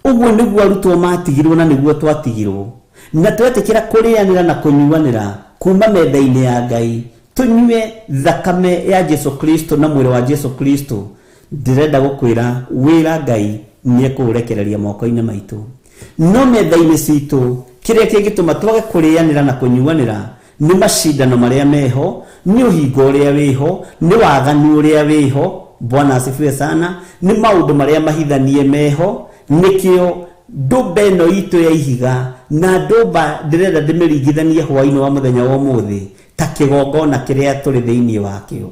Ũguo nĩguo arutwo matigirwo na nĩguo twatigirwo, na twetĩkĩra kũrĩanĩra na kũnyuanĩra kuma metha-inĩ ya Ngai, tũnyue thakame ya Jesu Kristo na mwĩrĩ wa Jesu Kristo. Ndĩrenda gũkwĩra wĩra Ngai nĩekũũrekereria moko-inĩ maitũ. No metha-inĩ citũ kĩrĩa kĩngĩtũma twage kũrĩanĩra na kũnyuanĩra Nĩ macindano marĩa meho, nĩ ũhingo ũrĩa wĩho, nĩ waganu ũrĩa wĩho. Bwana asifiwe sana. Nĩ maũndũ marĩa mahithanie meho. Nĩkĩo ndũmba ĩno itũ ya ihiga, na ndũmba ndĩrenda ndĩmĩringithanie hwaĩ-inĩ wa mũthenya wa ũmũthĩ ta kĩgongona kĩrĩa tũrĩ thĩinĩ wakĩo.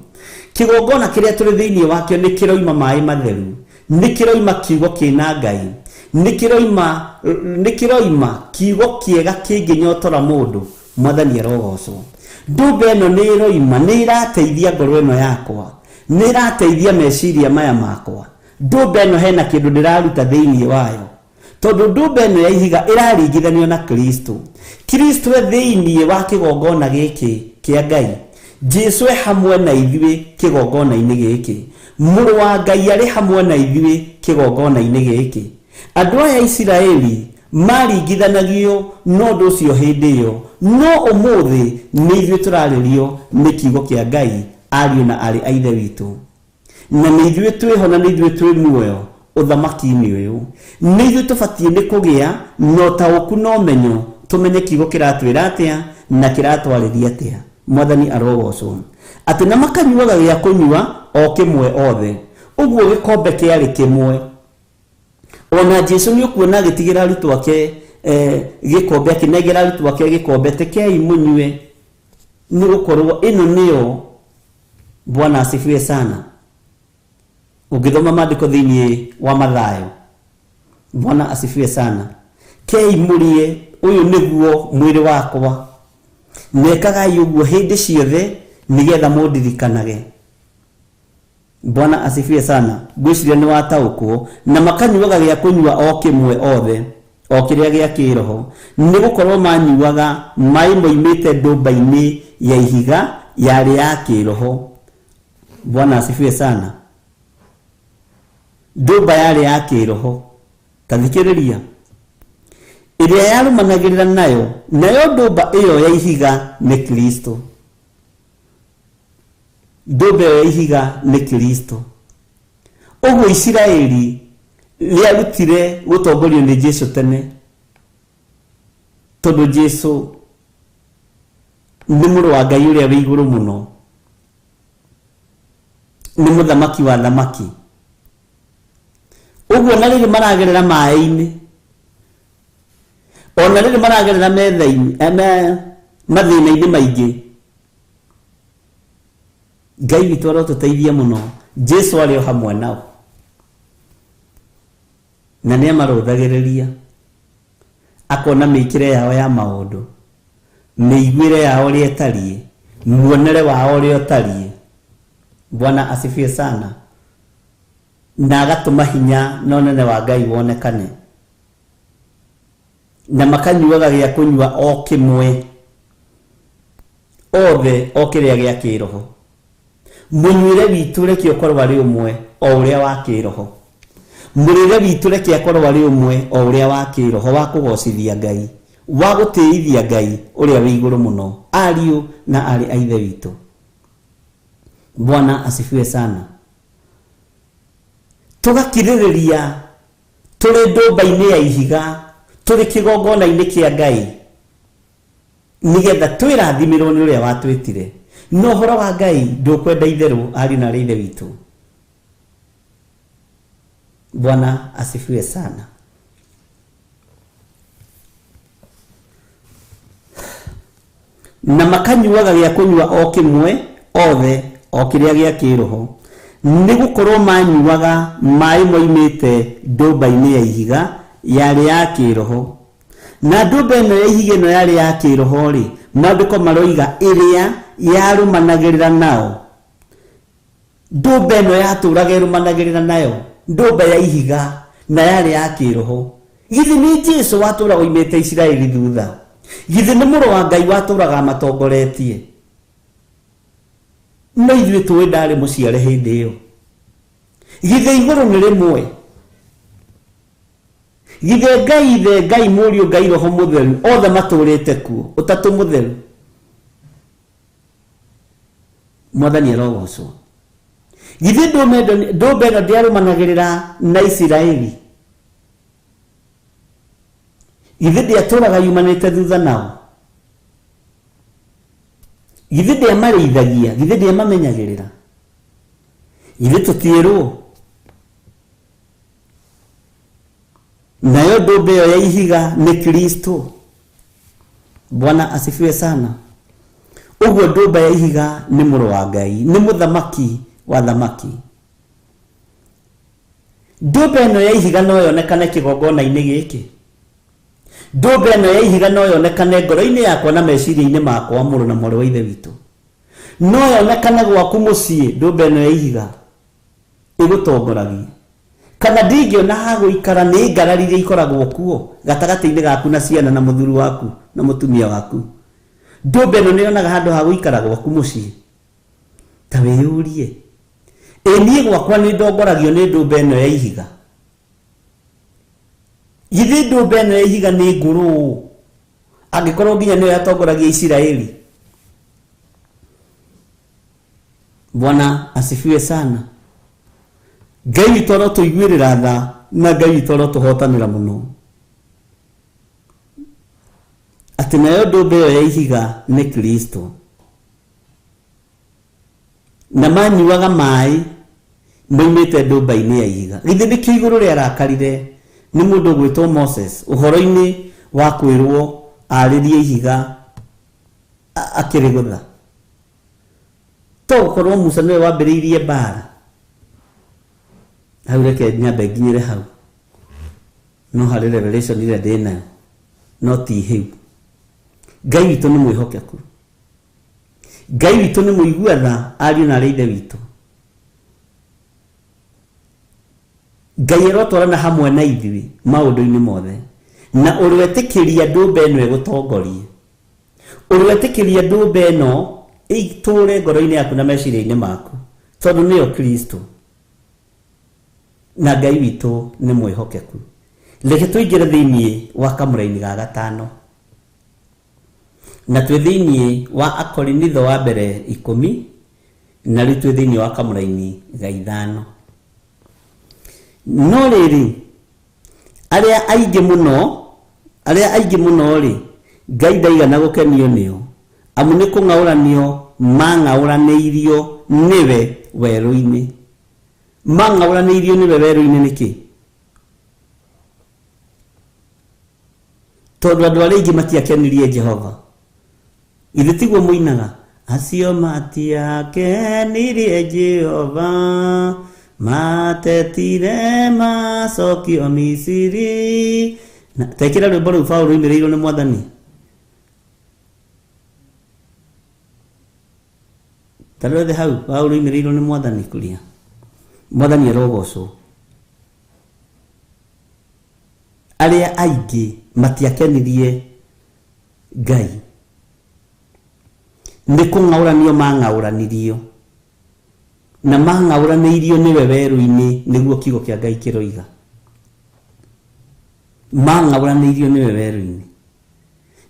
Kĩgongona kĩrĩa tũrĩ thĩinĩ wakĩo nĩ kĩroima maĩ matheru, nĩ kĩroima kiugo kĩna Ngai, nĩ kĩroima kiugo kĩega kĩngĩnyotora mũndũ. Mwathani arogocwo. Ndũmba ĩno nĩ ĩroima, nĩ ĩrateithia ngoro ĩno yakwa, nĩ ĩrateithia meciria maya makwa. Ndũmba ĩno hena kĩndũ ndĩraruta thĩinĩ wayo, tondũ ndũmba ĩno ya ihiga ĩraringithanio na Kristo. Kristo e thĩinĩ wa kĩgongona gĩkĩ kĩa Ngai. Jesu e hamwe na ithuĩ kĩgongona-inĩ gĩkĩ. Mũrũ wa Ngai arĩ hamwe na ithuĩ kĩgongona-inĩ gĩkĩ. Andũ aya Isiraeli maringithanagio na ũndũ ũcio hĩndĩ ĩyo, no ũmũthĩ nĩ ithuĩ tũrarĩrio nĩ kiugo kĩa Ngai, ariũ na aarĩ a Ithe witũ. Na nĩ ithuĩ twĩho na nĩ ithuĩ twĩ muoyo ũthamaki-inĩ ũyũ. Nĩ ithuĩ tũbatiĩ nĩ kũgĩa na ũtaũku na ũmenyo, tũmenye kiugo kĩratwĩra atĩa na kĩratwarĩria atĩa. Mwathani arogocwo. Atĩ na makanyuaga gĩa kũnyua o kĩmwe othe. Ũguo gĩkombe kĩarĩ kĩmwe. Ona Jesu nĩ ũkuona agĩtigĩra arutwo ake gĩkombe, akĩnengera arutwo ake gĩkombe, tekei mũnyue, nĩ gũkorwo ĩno nĩyo. Bwana asifiwe sana. Ũngĩthoma maandĩko thĩinĩ wa Mathayo, Bwana asifiwe sana. Kei mũrĩe, ũyũ nĩguo mwĩrĩ wakwa, nekagai ũguo hĩndĩ ciothe nĩgetha mũndirikanage. Bwana asifiwe sana. Ngwĩciria nĩ wataũkwo. Na makanyuaga gĩa kũnyua o kĩmwe othe, o kĩrĩa gĩa kĩroho, nĩ gũkorwo manyuaga maĩ moimĩte ndũmba-inĩ ya ihiga yarĩ ya kĩroho. Bwana asifiwe sana. Ndũmba yarĩ ya kĩroho. Ta thikĩrĩria, ĩrĩa yarũmanagĩrĩra nayo, nayo ndũmba ĩyo ya ihiga nĩ Kristo. Ndũmba ĩyo ya ihiga nĩ Kristo. Ũguo Isiraeli rĩarutire gũtongorio nĩ Jesu tene, tondũ Jesu nĩ mũrũ wa Ngai ũrĩa wĩ igũrũ mũno, nĩ mũthamaki wa thamaki. Ũguo na rĩrĩ maragerera maĩ-inĩ, ona rĩrĩ maragerera metha-inĩ, mathĩna-inĩ maingĩ, Ngai witũ arotũteithia mũno. Jesu arĩ o hamwe nao na nĩ amarũthagĩrĩria, akona mĩikĩre yao ya maũndũ, mĩiguĩre yao ũrĩa ĩtariĩ, muonere wao ũrĩa ũtariĩ. Bwana asifiwe sana. Na agatũma hinya na ũnene wa Ngai wonekane. Na makanyuaga gĩa kũnyua o kĩmwe othe, o kĩrĩa gĩa kĩroho. Mũnyuĩre witũ reke ũkorwo arĩ ũmwe o ũrĩa wa kĩroho. Mũrĩre witũ reke akorwo arĩ ũmwe o ũrĩa wa kĩroho, wa kũgocithia Ngai, wa gũtĩithia Ngai ũrĩa wĩ igũrũ mũno, ariũ na aarĩ a Ithe witũ. Bwana asifiwe sana. Tũgakirĩrĩria tũrĩ ndũmba-inĩ ya ihiga, tũrĩ kĩgongona-inĩ kĩa Ngai, nĩgetha twĩrathimĩrwo nĩ ũrĩa watwĩtire. No ũhoro wa Ngai ndũkwenda itherũ, ariũ na aarĩ a Ithe witũ. Bwana asifiwe sana. Na makanyuaga gĩa kũnyua o kĩmwe othe, o kĩrĩa gĩa kĩroho, nĩ gũkorwo manyuaga maĩ moimĩte ndũmba-inĩ ya ihiga yarĩ ya kĩroho. Na ndũmba ĩno ya ihiga ĩno yarĩ ya kĩroho rĩ, maandĩko maroiga ĩrĩa yarũmanagĩrĩra nao. Ndũmba ĩno yatũraga ĩrũmanagĩrĩra nayo, ndũmba ya ihiga na yarĩ ya kĩroho. Githĩ nĩ Jesu watũraga oimĩte Isiraeli thutha? Githĩ nĩ mũrũ wa Ngai watũraga amatongoretie? No ithuĩ tũĩ ndarĩ mũciare hĩndĩ ĩyo. Githĩ igũrũ nĩ rĩmwe? Githĩ Ngai Ithe, Ngai Mũriũ, Ngai Roho Mũtheru othe matũrĩte kuo, Ũtatũ Mũtheru? Mwathani arogocwo. Githĩ ndũmba ĩno ndĩarũmanagĩrĩra na Isiraeli? Githĩ ndĩatũraga yumanĩte thutha nao? Githĩ ndĩamarĩithagia? Githĩ ndĩamamenyagĩrĩra? Githĩ tũtiĩrwo? Nayo ndũmba ĩyo ya ihiga nĩ Kristo. Bwana asifiwe sana. Ũguo ndũmba ya ihiga nĩ mũrũ wa Ngai, nĩ mũthamaki wa thamaki. Ndũmba ĩno ya ihiga no yonekane kĩgongona-inĩ gĩkĩ. Ndũmba ĩno ya ihiga no yonekane ngoro-inĩ yakwa na meciria-inĩ makwa, mũrũ na mwarĩ wa Ithe witũ. No yonekane gwaku mũciĩ, ndũmba ĩno ya ihiga ĩgũtongoragie. Kana ndingĩona ha gũikara nĩ ngarari iria ikoragwo kuo gatagatĩ-inĩ gaku na ciana na mũthuri waku na mũtumia waku. Ndũmba ĩno nĩ yonaga handũ ha gũikara gwaku mũciĩ. Ta wĩyũrie, ĩ niĩ gwakwa nĩ ndongoragio nĩ ndũmba ĩno ya ihiga? Githĩ ndũmba ĩno ya ihiga nĩ ngũrũ ũũ angĩkorwo nginya nĩyo yatongoragia Isiraeli? Bwana asifiwe sana. Ngai witũ arotũiguĩrĩra tha na Ngai witũ arotũhotanĩra mũno. Atĩ nayo ndũmba ĩyo ya ihiga nĩ Kristo. Na manyuaga maĩ moimĩte ndũmba-inĩ ya ihiga. Githĩ nĩkĩo igũrũ rĩarakarire nĩ mũndũ ũgwĩtwo Moses ũhoro-inĩ wa kwĩrwo arĩrie ihiga akĩrĩgũtha? To gũkorwo Musa nĩwe wambĩrĩirie mbara? Hau reke nyambe nginyĩre hau. No harĩ revelation ĩrĩa ndĩnayo, no ti hĩu. Ngai witũ nĩ mwĩhokeku. Ngai witũ nĩ mũigua tha, ariũ na arĩ ithe witũ. Ngai arotwarana hamwe na ithuĩ maũndũ-inĩ mothe. Na ũrwetĩkĩria ndũmba ĩno ĩgũtongorie. Ũrwetĩkĩria ndũmba ĩno ĩtũũre ngoro-inĩ yaku na meciria-inĩ maku, tondũ nĩyo Kristo. Na Ngai witũ nĩ mwĩhokeku. Reke tũingĩre thĩinĩ wa kamũraini ga gatano. Na twĩ thĩinĩ wa Akorinitho wa mbere 10, na rĩu twĩ thĩinĩ wa kamũraini ga 5. No rĩrĩ, arĩa aingĩ mũno, arĩa aingĩ mũno-rĩ, Ngai ndaigana gũkenio nĩo, amu nĩ kũng'aũranio mang'aũranĩirio nĩwe werũ-inĩ. Mang'aũranĩirio nĩwe werũ-inĩ nĩkĩ? Tondũ andũ arĩa aingĩ matiakenirie Jehova. Githĩ tiguo mũinaga? Acio matiakenirie Jehova, matetire macokio Misiri. Na tekĩra rwĩmbo rũu Paũlũ rũinĩrĩirwo nĩ Mwathani. Ta rwethe hau Paũlũ rũinĩrĩirwo nĩ Mwathani kuria. Mwathani arogocwo. Arĩa aingĩ matiakenirie Ngai. Nĩ kũng'aũranio mang'aũranirio. Na mang'aũranĩirio nĩwe werũ-inĩ, nĩguo kiugo kĩa Ngai kĩroiga. Mang'aũranĩirio nĩwe werũ-inĩ.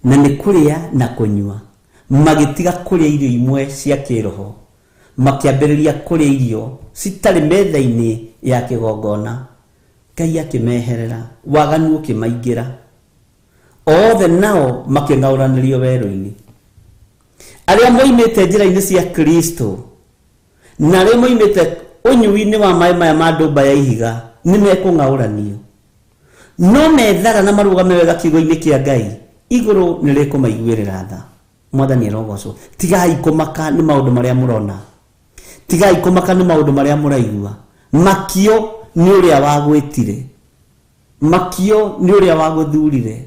Na nĩ kũrĩa na kũnyua. Magĩtiga kũrĩa irio imwe cia kĩroho. Makĩambĩrĩria kũrĩa irio citarĩ metha-inĩ ya kĩgongona. Ngai akĩmeherera, waganu ũkĩmaingĩra. Othe nao makĩng'aũranĩrio werũ-inĩ. Arĩa moimĩte njĩra-inĩ cia Kristo na arĩa moimĩte ũnyui-inĩ wa maĩ maya ma ndũmba ya ihiga nĩ mekũng'aũranio. No methara na marũgame wega kiugo-inĩ kĩa Ngai, igũrũ nĩ rĩkũmaiguĩrĩra tha. Mwathani arogocwo. Tigai kũmaka nĩ maũndũ marĩa mũrona. Tigai kũmaka nĩ maũndũ marĩa mũraigua. Makio nĩ ũrĩa wagwĩtire. Makio nĩ ũrĩa wagũthurire.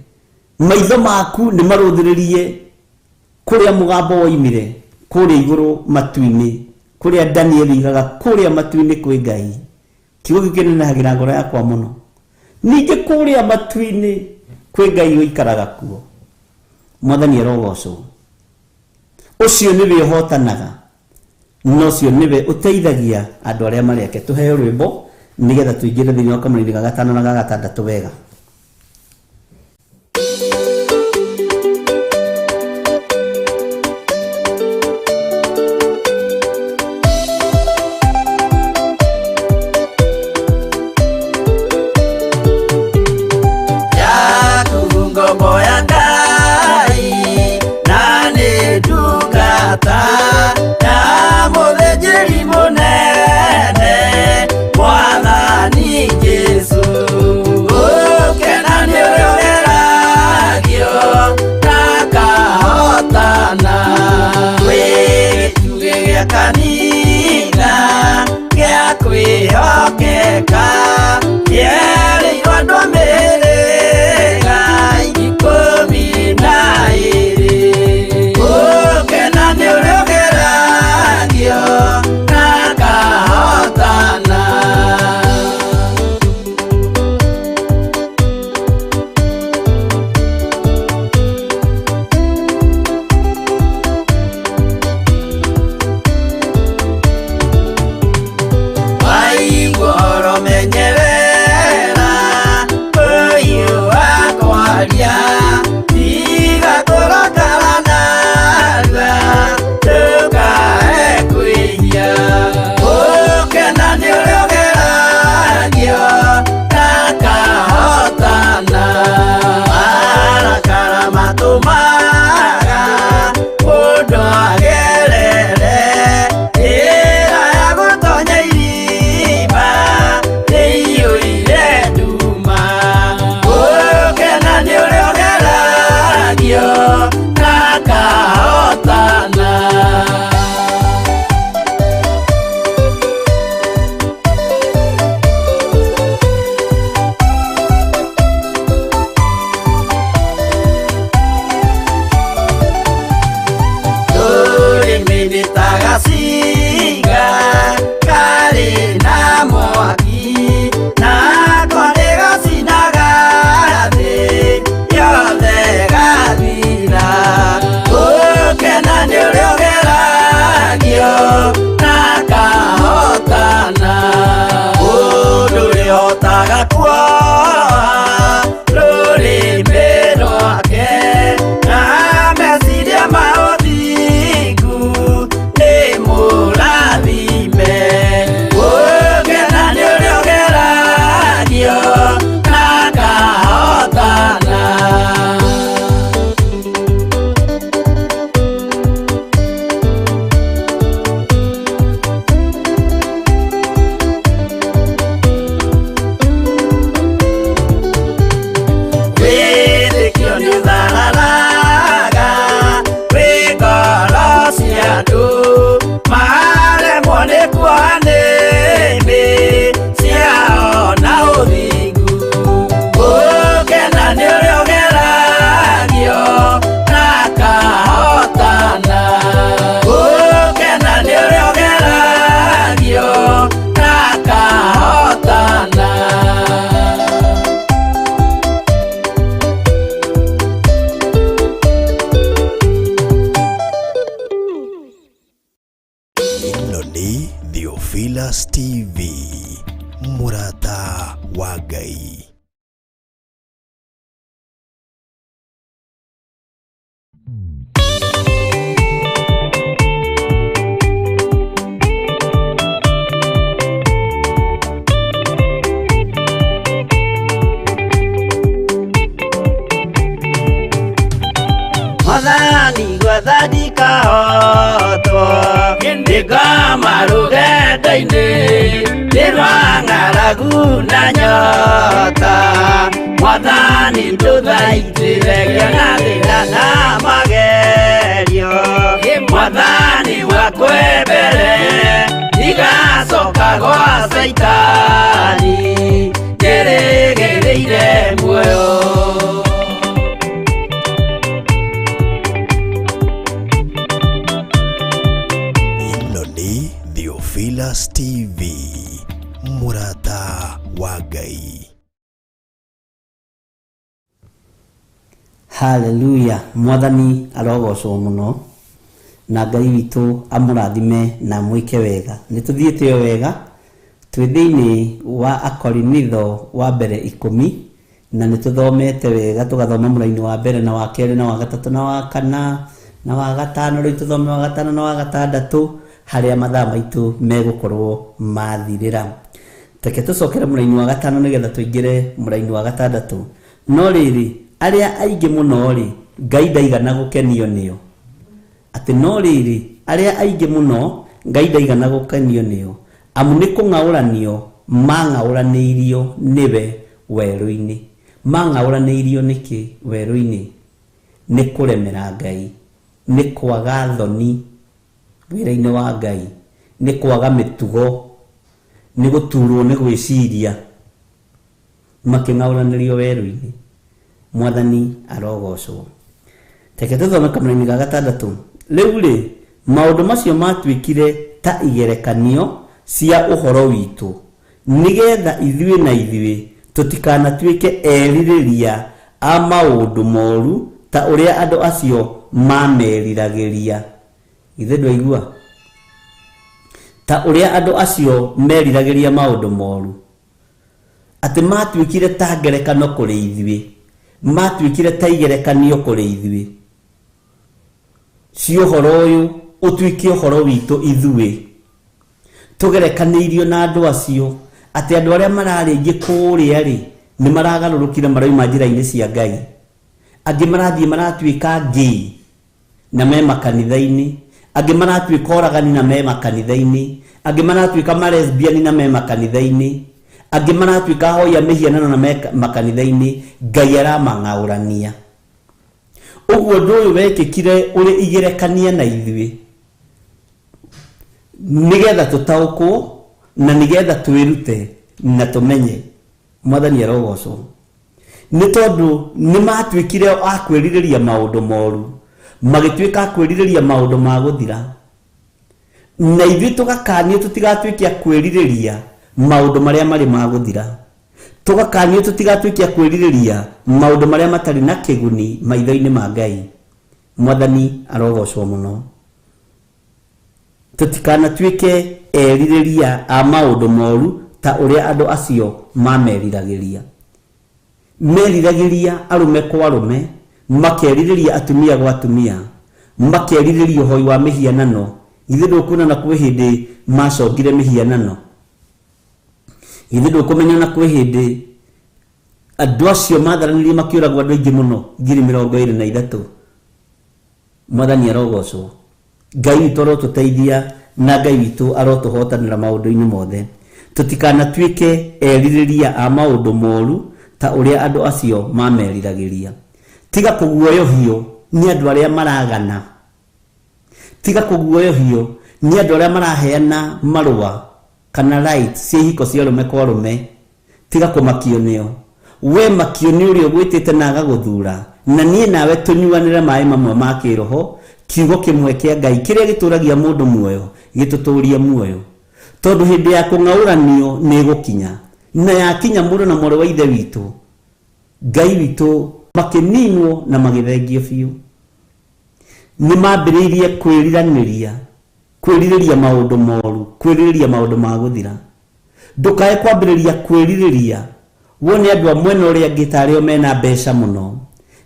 Maitho maku nĩ marũthĩrĩrie kũrĩa mũgambo woimire, kũrĩa igũrũ matu-inĩ, kũrĩa Danieli oigaga kũrĩa matu-inĩ kwĩ Ngai. Kiugo kĩu kĩnenehagĩra ngoro yakwa mũno. Ningĩ kũrĩa matu-inĩ kwĩ Ngai ũikaraga kuo. Mwathani arogocwo. Ũcio nĩwe ũhotanaga, na ũcio nĩwe ũteithagia andũ arĩa marĩ ake. Tũheo rwĩmbo nĩgetha tũingĩre thĩinĩ wa kamũraini ga gatano na ga gatandatũ wega. Yaku ngombo ya Ngai, na nĩ ndungata. Theophilus TV, mũrata wa Ngai. Mwathani gwetha ndikahotwo ndikoma rũgendo-inĩ nĩ rwa ng'aragu na nyota Mwathani ndũthaitĩre ngĩona thĩna na magerio Mwathani wakwe mbere ndigacoka gwa Caitani njĩrĩgĩrĩire muoyo. Ĩno nĩ Theophilus TV, mũrata wa Ngai. Haleluya, mwathani arogocwo mũno na Ngai witũ amũrathime na amwĩke wega. Nĩ tũthiĩte o wega, twĩ thĩinĩ wa Akorinitho wa mbere 10, na nĩ tũthomete wega, tũgathoma mũraini wa mbere na wa kerĩ na wa gatatũ na wa kana na wa gatano, rĩu tũthome wa gatano na wa gatandatũ, harĩa mathaa maitũ megũkorwo mathirĩra. Reke tũcokere mũraini wa gatano nĩgetha tũingĩre mũraini wa gatandatũ. No rĩrĩ, arĩa aingĩ mũno rĩ, Ngai ndaigana gũkenio nĩo. Atĩ no rĩrĩ, arĩa aingĩ mũno Ngai ndaigana gũkenio nĩo, amu nĩ kũng'aũranio mang'aũranĩirio nĩwe werũ-inĩ. Mang'aũranĩirio nĩkĩ werũ-inĩ? Nĩ kũremera Ngai, nĩ kwaga thoni wĩra-inĩ wa Ngai, nĩ kwaga mĩtugo, nĩ gũturwo nĩ gwĩciria, makĩng'aũranĩrio werũ-inĩ. Mwathani arogocwo. Reke tũthome kamũraini ga gatandatũ. Rĩu rĩ, maũndũ macio matuĩkire ta igerekanio cia ũhoro witũ, nĩgetha ithuĩ na ithuĩ tũtikanatuĩke erirĩria a maũndũ moru ta ũrĩa andũ acio mameriragĩria. Ithe ndwaigua? Ta ũrĩa andũ acio meriragĩria maũndũ moru, atĩ matuĩkire ta ngerekano kũrĩ ithuĩ, matuĩkire ta igerekanio kũrĩ ithuĩ cia ũhoro ũyũ, ũtuĩke ũhoro witũ ithuĩ tũgerekanĩirio na andũ acio, atĩ andũ arĩa mararĩ aingĩ kũrĩa rĩ, nĩ maragarũrũkire marauma njĩra-inĩ cia Ngai, angĩ marathiĩ maratuĩka ngĩi na me makanitha-inĩ, angĩ maratuĩka oragani na me makanitha-inĩ, angĩ maratuĩka malesbiani na me makanitha-inĩ, angĩ maratuĩka ahoi a mĩhianano na me makanitha-inĩ. Ngai aramang'aũrania. Ũguo ũndũ ũyũ wekĩkire ũrĩ igerekania na ithuĩ, nĩgetha tũtaũkwo na nĩgetha twĩrute na tũmenye. Mwathani arogocwo. Nĩ tondũ nĩ matuĩkire a kwĩrirĩria maũndũ moru, magĩtuĩka a kwĩrirĩria maũndũ ma gũthira, na ithuĩ tũgakanio tũtigatuĩke a kwĩrirĩria maũndũ marĩa marĩ ma gũthira, tũgakanio tũtigatuĩke a kwĩrirĩria maũndũ marĩa matarĩ na kĩguni maitho-inĩ ma Ngai. Mwathani arogocwo mũno. Tũtikanatuĩke erirĩria a maũndũ moru ta ũrĩa andũ acio mameriragĩria. Meriragĩria arũme kwa arũme, makerirĩria atumia gwa atumia, makerirĩria ũhoi wa mĩhianano. Githĩ ndũkuona na kwĩ hĩndĩ macongire mĩhianano? Githĩ ndũkũmenya na kwĩ hĩndĩ andũ acio matharanirie makĩũragwo andũ aingĩ mũno, 23,000. Mwathani arogocwo. Ngai witũ arotũteithia na Ngai witũ arotũhotanĩra maũndũ-inĩ mothe. Tũtikanatuĩke erirĩria a maũndũ moru ta ũrĩa andũ acio mameriragĩria. Tiga kũguoyohio nĩ andũ arĩa maragana, tiga kũguoyohio nĩ andũ arĩa maraheana marũa kana rights cia ihiko cia arũme kwa arũme. Tiga kũmakio nĩo. We makio nĩ ũrĩa ũgwĩtĩte na agagũthura, na niĩ nawe tũnyuanĩre maĩ mamwe ma kĩroho, kiugo kĩmwe kĩa Ngai kĩrĩa gĩtũragia mũndũ muoyo, gĩtũtũrie muoyo. Tondũ hĩndĩ ya kũng'aũranio nĩ ĩgũkinya, na yakinya mũndũ na mwarĩ wa ithe witũ, Ngai witũ makĩninwo na magĩthengio biũ. Nĩ mambĩrĩirie kwĩriranĩria, Kwĩrirĩria maũndũ moru, kwĩrirĩria maũndũ ma gũthira. Ndũkae kwambĩrĩria kwĩrirĩria wone andũ a mwena ũrĩa angĩ tarĩo mena mbeca mũno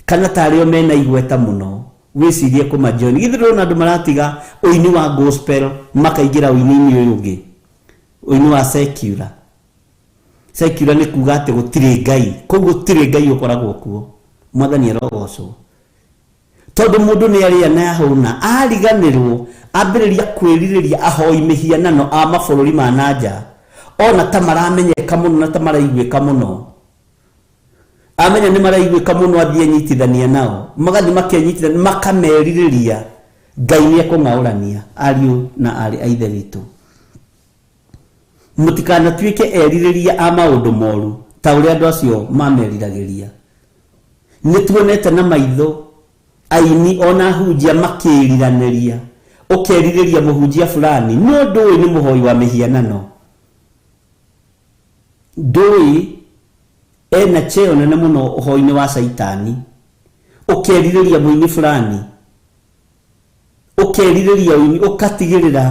kana tarĩo mena igweta mũno, wĩcirie kũmajoin. Githĩ ndũrona andũ maratiga ũini wa gospel makaingĩra ũini-inĩ ũyũ ũngĩ, ũini wa secular. Secular nĩ kuga atĩ gũtirĩ Ngai, koguo gũtirĩ Ngai ũkoragwo kuo. Mwathani arogocwo. Tondũ mũndũ nĩ arĩa na ahũna, ariganĩrwo, ambĩrĩria kwĩrirĩria ahoi mĩhianano a mabũrũri ma na nja, ona ta maramenyeka mũno na ta maraiguĩka mũno. Amenya nĩ maraiguĩka mũno, athiĩ anyitithania nao, magathiĩ makenyitithania, makamerirĩria. Ngai nĩ ekũng'aũrania ariũ na aarĩ a Ithe witũ. Mũtikanatuĩke erirĩria a maũndũ moru ta ũrĩa andũ acio mameriragĩria. Nĩ tuonete na maitho aini ona ahunjia makĩriranĩria, ũkerirĩria mũhunjia fulani, no ndũĩ nĩ mũhoi wa mĩhianano, ndũĩ ena cheo nene mũno ũhoi-inĩ wa caitani. Ũkerirĩria mũini fulani, ũkerirĩria ũini, ũkatigĩrĩra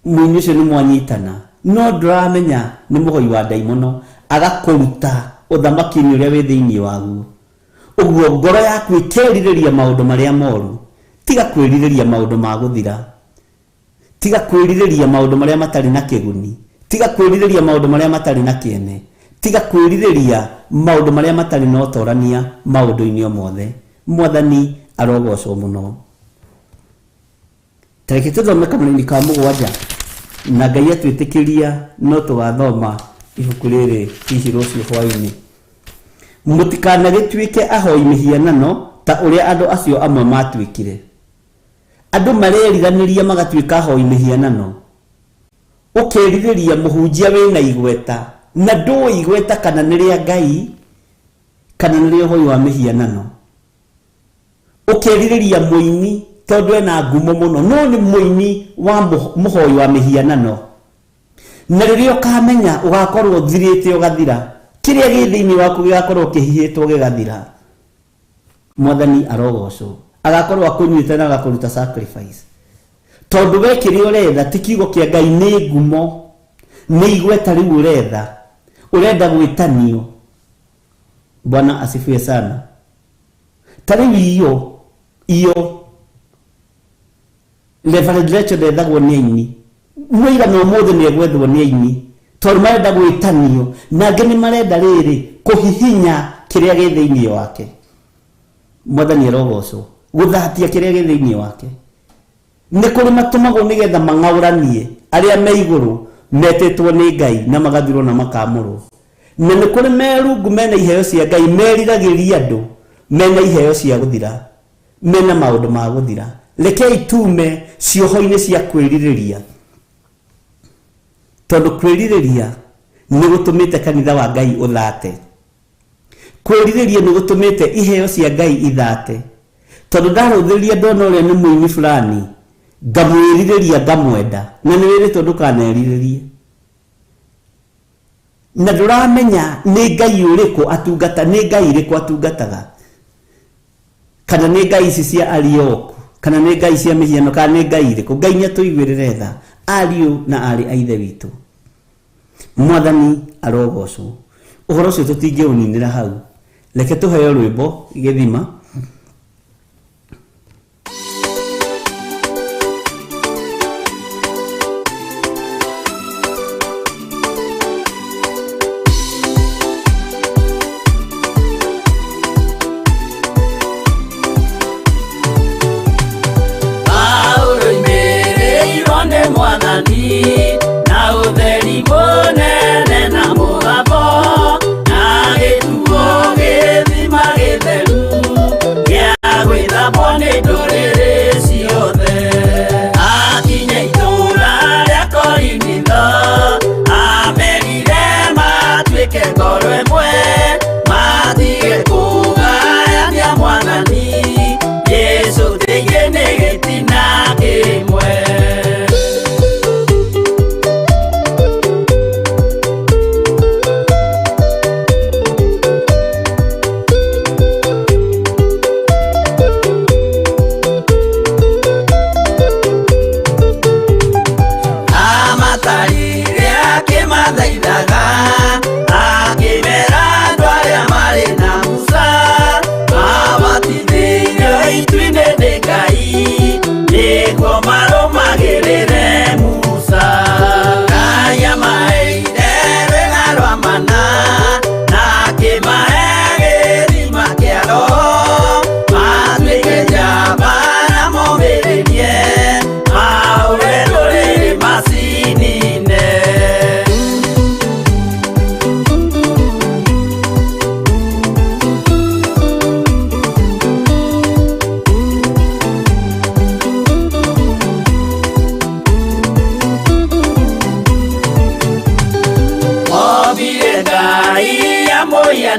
mũini ũcio nĩ mwanyitana, no ndũramenya nĩ mũhoi wa ndaimono, agakũruta ũthamaki-inĩ ũrĩa wĩ thĩinĩ waguo. Ũguo ngoro yaku ĩkerirĩria maũndũ marĩa moru. Tiga kwĩrirĩria maũndũ ma gũthira, tiga kwĩrirĩria maũndũ marĩa matarĩ na kĩguni, tiga kwĩrirĩria maũndũ marĩa matarĩ na kĩene, tiga kwĩrirĩria maũndũ marĩa matarĩ na ũtorania maũndũ-inĩ o mothe. Mwathani arogocwo mũno. Tareke tũthome kamũraini ka mũgwanja, na Ngai atwĩtĩkĩria no tũgathoma ibuku rĩrĩ hihi rũciũ hwaĩ-inĩ. Mũtikanagĩtuĩke ahoi mĩhianano ta ũrĩa andũ acio amwe matuĩkire. Andũ mareriranĩria magatuĩka ahoi mĩhianano. Ũkerirĩria mũhunjia wĩna igweta, na ndũĩ igweta kana nĩ rĩa Ngai kana nĩ rĩa ũhoi wa mĩhianano. Ũkerirĩria mũini tondũ ena ngumo mũno, no nĩ mũini wa mũhoi wa mĩhianano. Na rĩrĩa ũkamenya ũgakorwo ũthirĩte ũgathira, kĩrĩa gĩ thĩinĩ waku gĩgakorwo kĩhihĩtwo gĩgathira. Mwathani arogocwo. Agakorwo akũnyuĩte na agakũruta sacrifice. Tondũ we kĩrĩa ũretha ti kiugo kĩa Ngai, nĩ ngumo, nĩ igweta rĩu ũretha, ũrenda gwĩtanio. Bwana asifiwe sana. Ta rĩu iyo Reverend Rachel ndethagwo nĩ aini, mũira na ũmũthĩ nĩ egwethwo nĩ aini tondũ marenda gwĩtanio, na angĩ nĩ marenda rĩrĩ kũhihinya kĩrĩa gĩ thĩinĩ wake. Mwathani arogocwo. Gũthatia kĩrĩa gĩ thĩinĩ wake. Nĩ kũrĩ matũmagwo nĩgetha mang'aũranie arĩa me igũrũ metĩtwo nĩ Ngai na magathirwo na makamũrwo. Na nĩ kũrĩ merungu mena iheo cia Ngai meriragĩria andũ mena iheo cia gũthira, mena maũndũ ma gũthira. Rekei tume cioho-inĩ cia kwĩrirĩria, tondũ kwĩrirĩria nĩ gũtũmĩte kanitha wa Ngai ũthate. Kwĩrirĩria nĩ gũtũmĩte iheo cia Ngai ithate, tondũ ndarũthĩrĩria ndona ũrĩa nĩ mũini fulani, ngamwĩrirĩria ngamwenda, na nĩ wĩrĩtwo ndũkanerirĩrie. Na ndũramenya nĩ Ngai ũrĩkũ atungata, nĩ Ngai ĩrĩkũ atungataga, kana nĩ Ngai ici cia Arioku, kana nĩ Ngai cia mĩhiano, kana nĩ Ngai ĩrĩkũ. Ngai nĩ atũiguĩrĩre tha, ariũ na aarĩ a Ithe witũ. Mwathani arogocwo. Ũhoro ũcio tũtingĩũninĩra hau. Reke tũheo rwĩmbo gĩthima. Paulo imĩrĩirwo nĩ Mwathani na ũtheri mũnene na mũgambo, na gĩtuo gĩthima gĩtheru.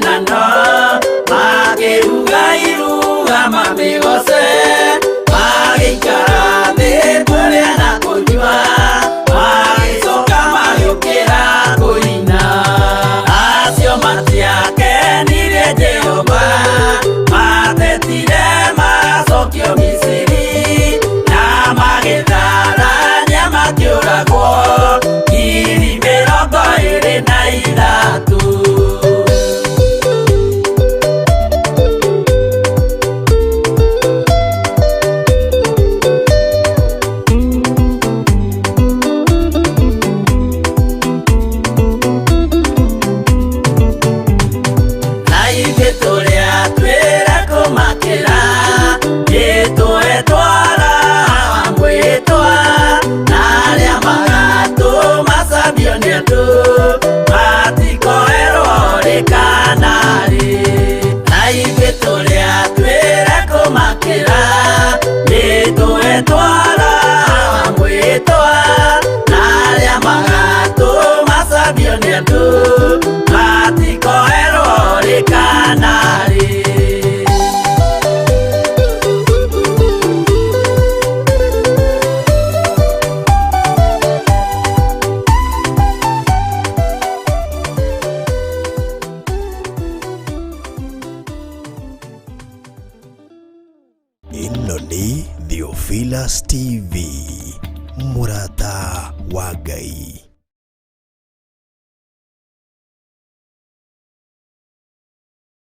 mĩhianano, makĩruga iruga mamĩgoce, magĩikara thĩ kũrĩa na kũnyua, magĩcoka magĩũkĩra kũina. Acio matiakenirie Jehova, matetire macokio Misiri, na magĩtharania makĩũragwo 23,000. Na ithuĩ tũrĩa twĩra kũmakĩra, nĩtũetwara mwĩtwa, na arĩa magatũmacambio nĩ andũ, matikoerwo rĩ kana rĩ. Na ithuĩ tũrĩa twĩra kũmakĩra, nĩtũetwara mwĩtwa, na arĩa magatũmacambio nĩ andũ, matikoerwo rĩ kana rĩ. Ĩno nĩ Theophilus TV, mũrata wa Ngai.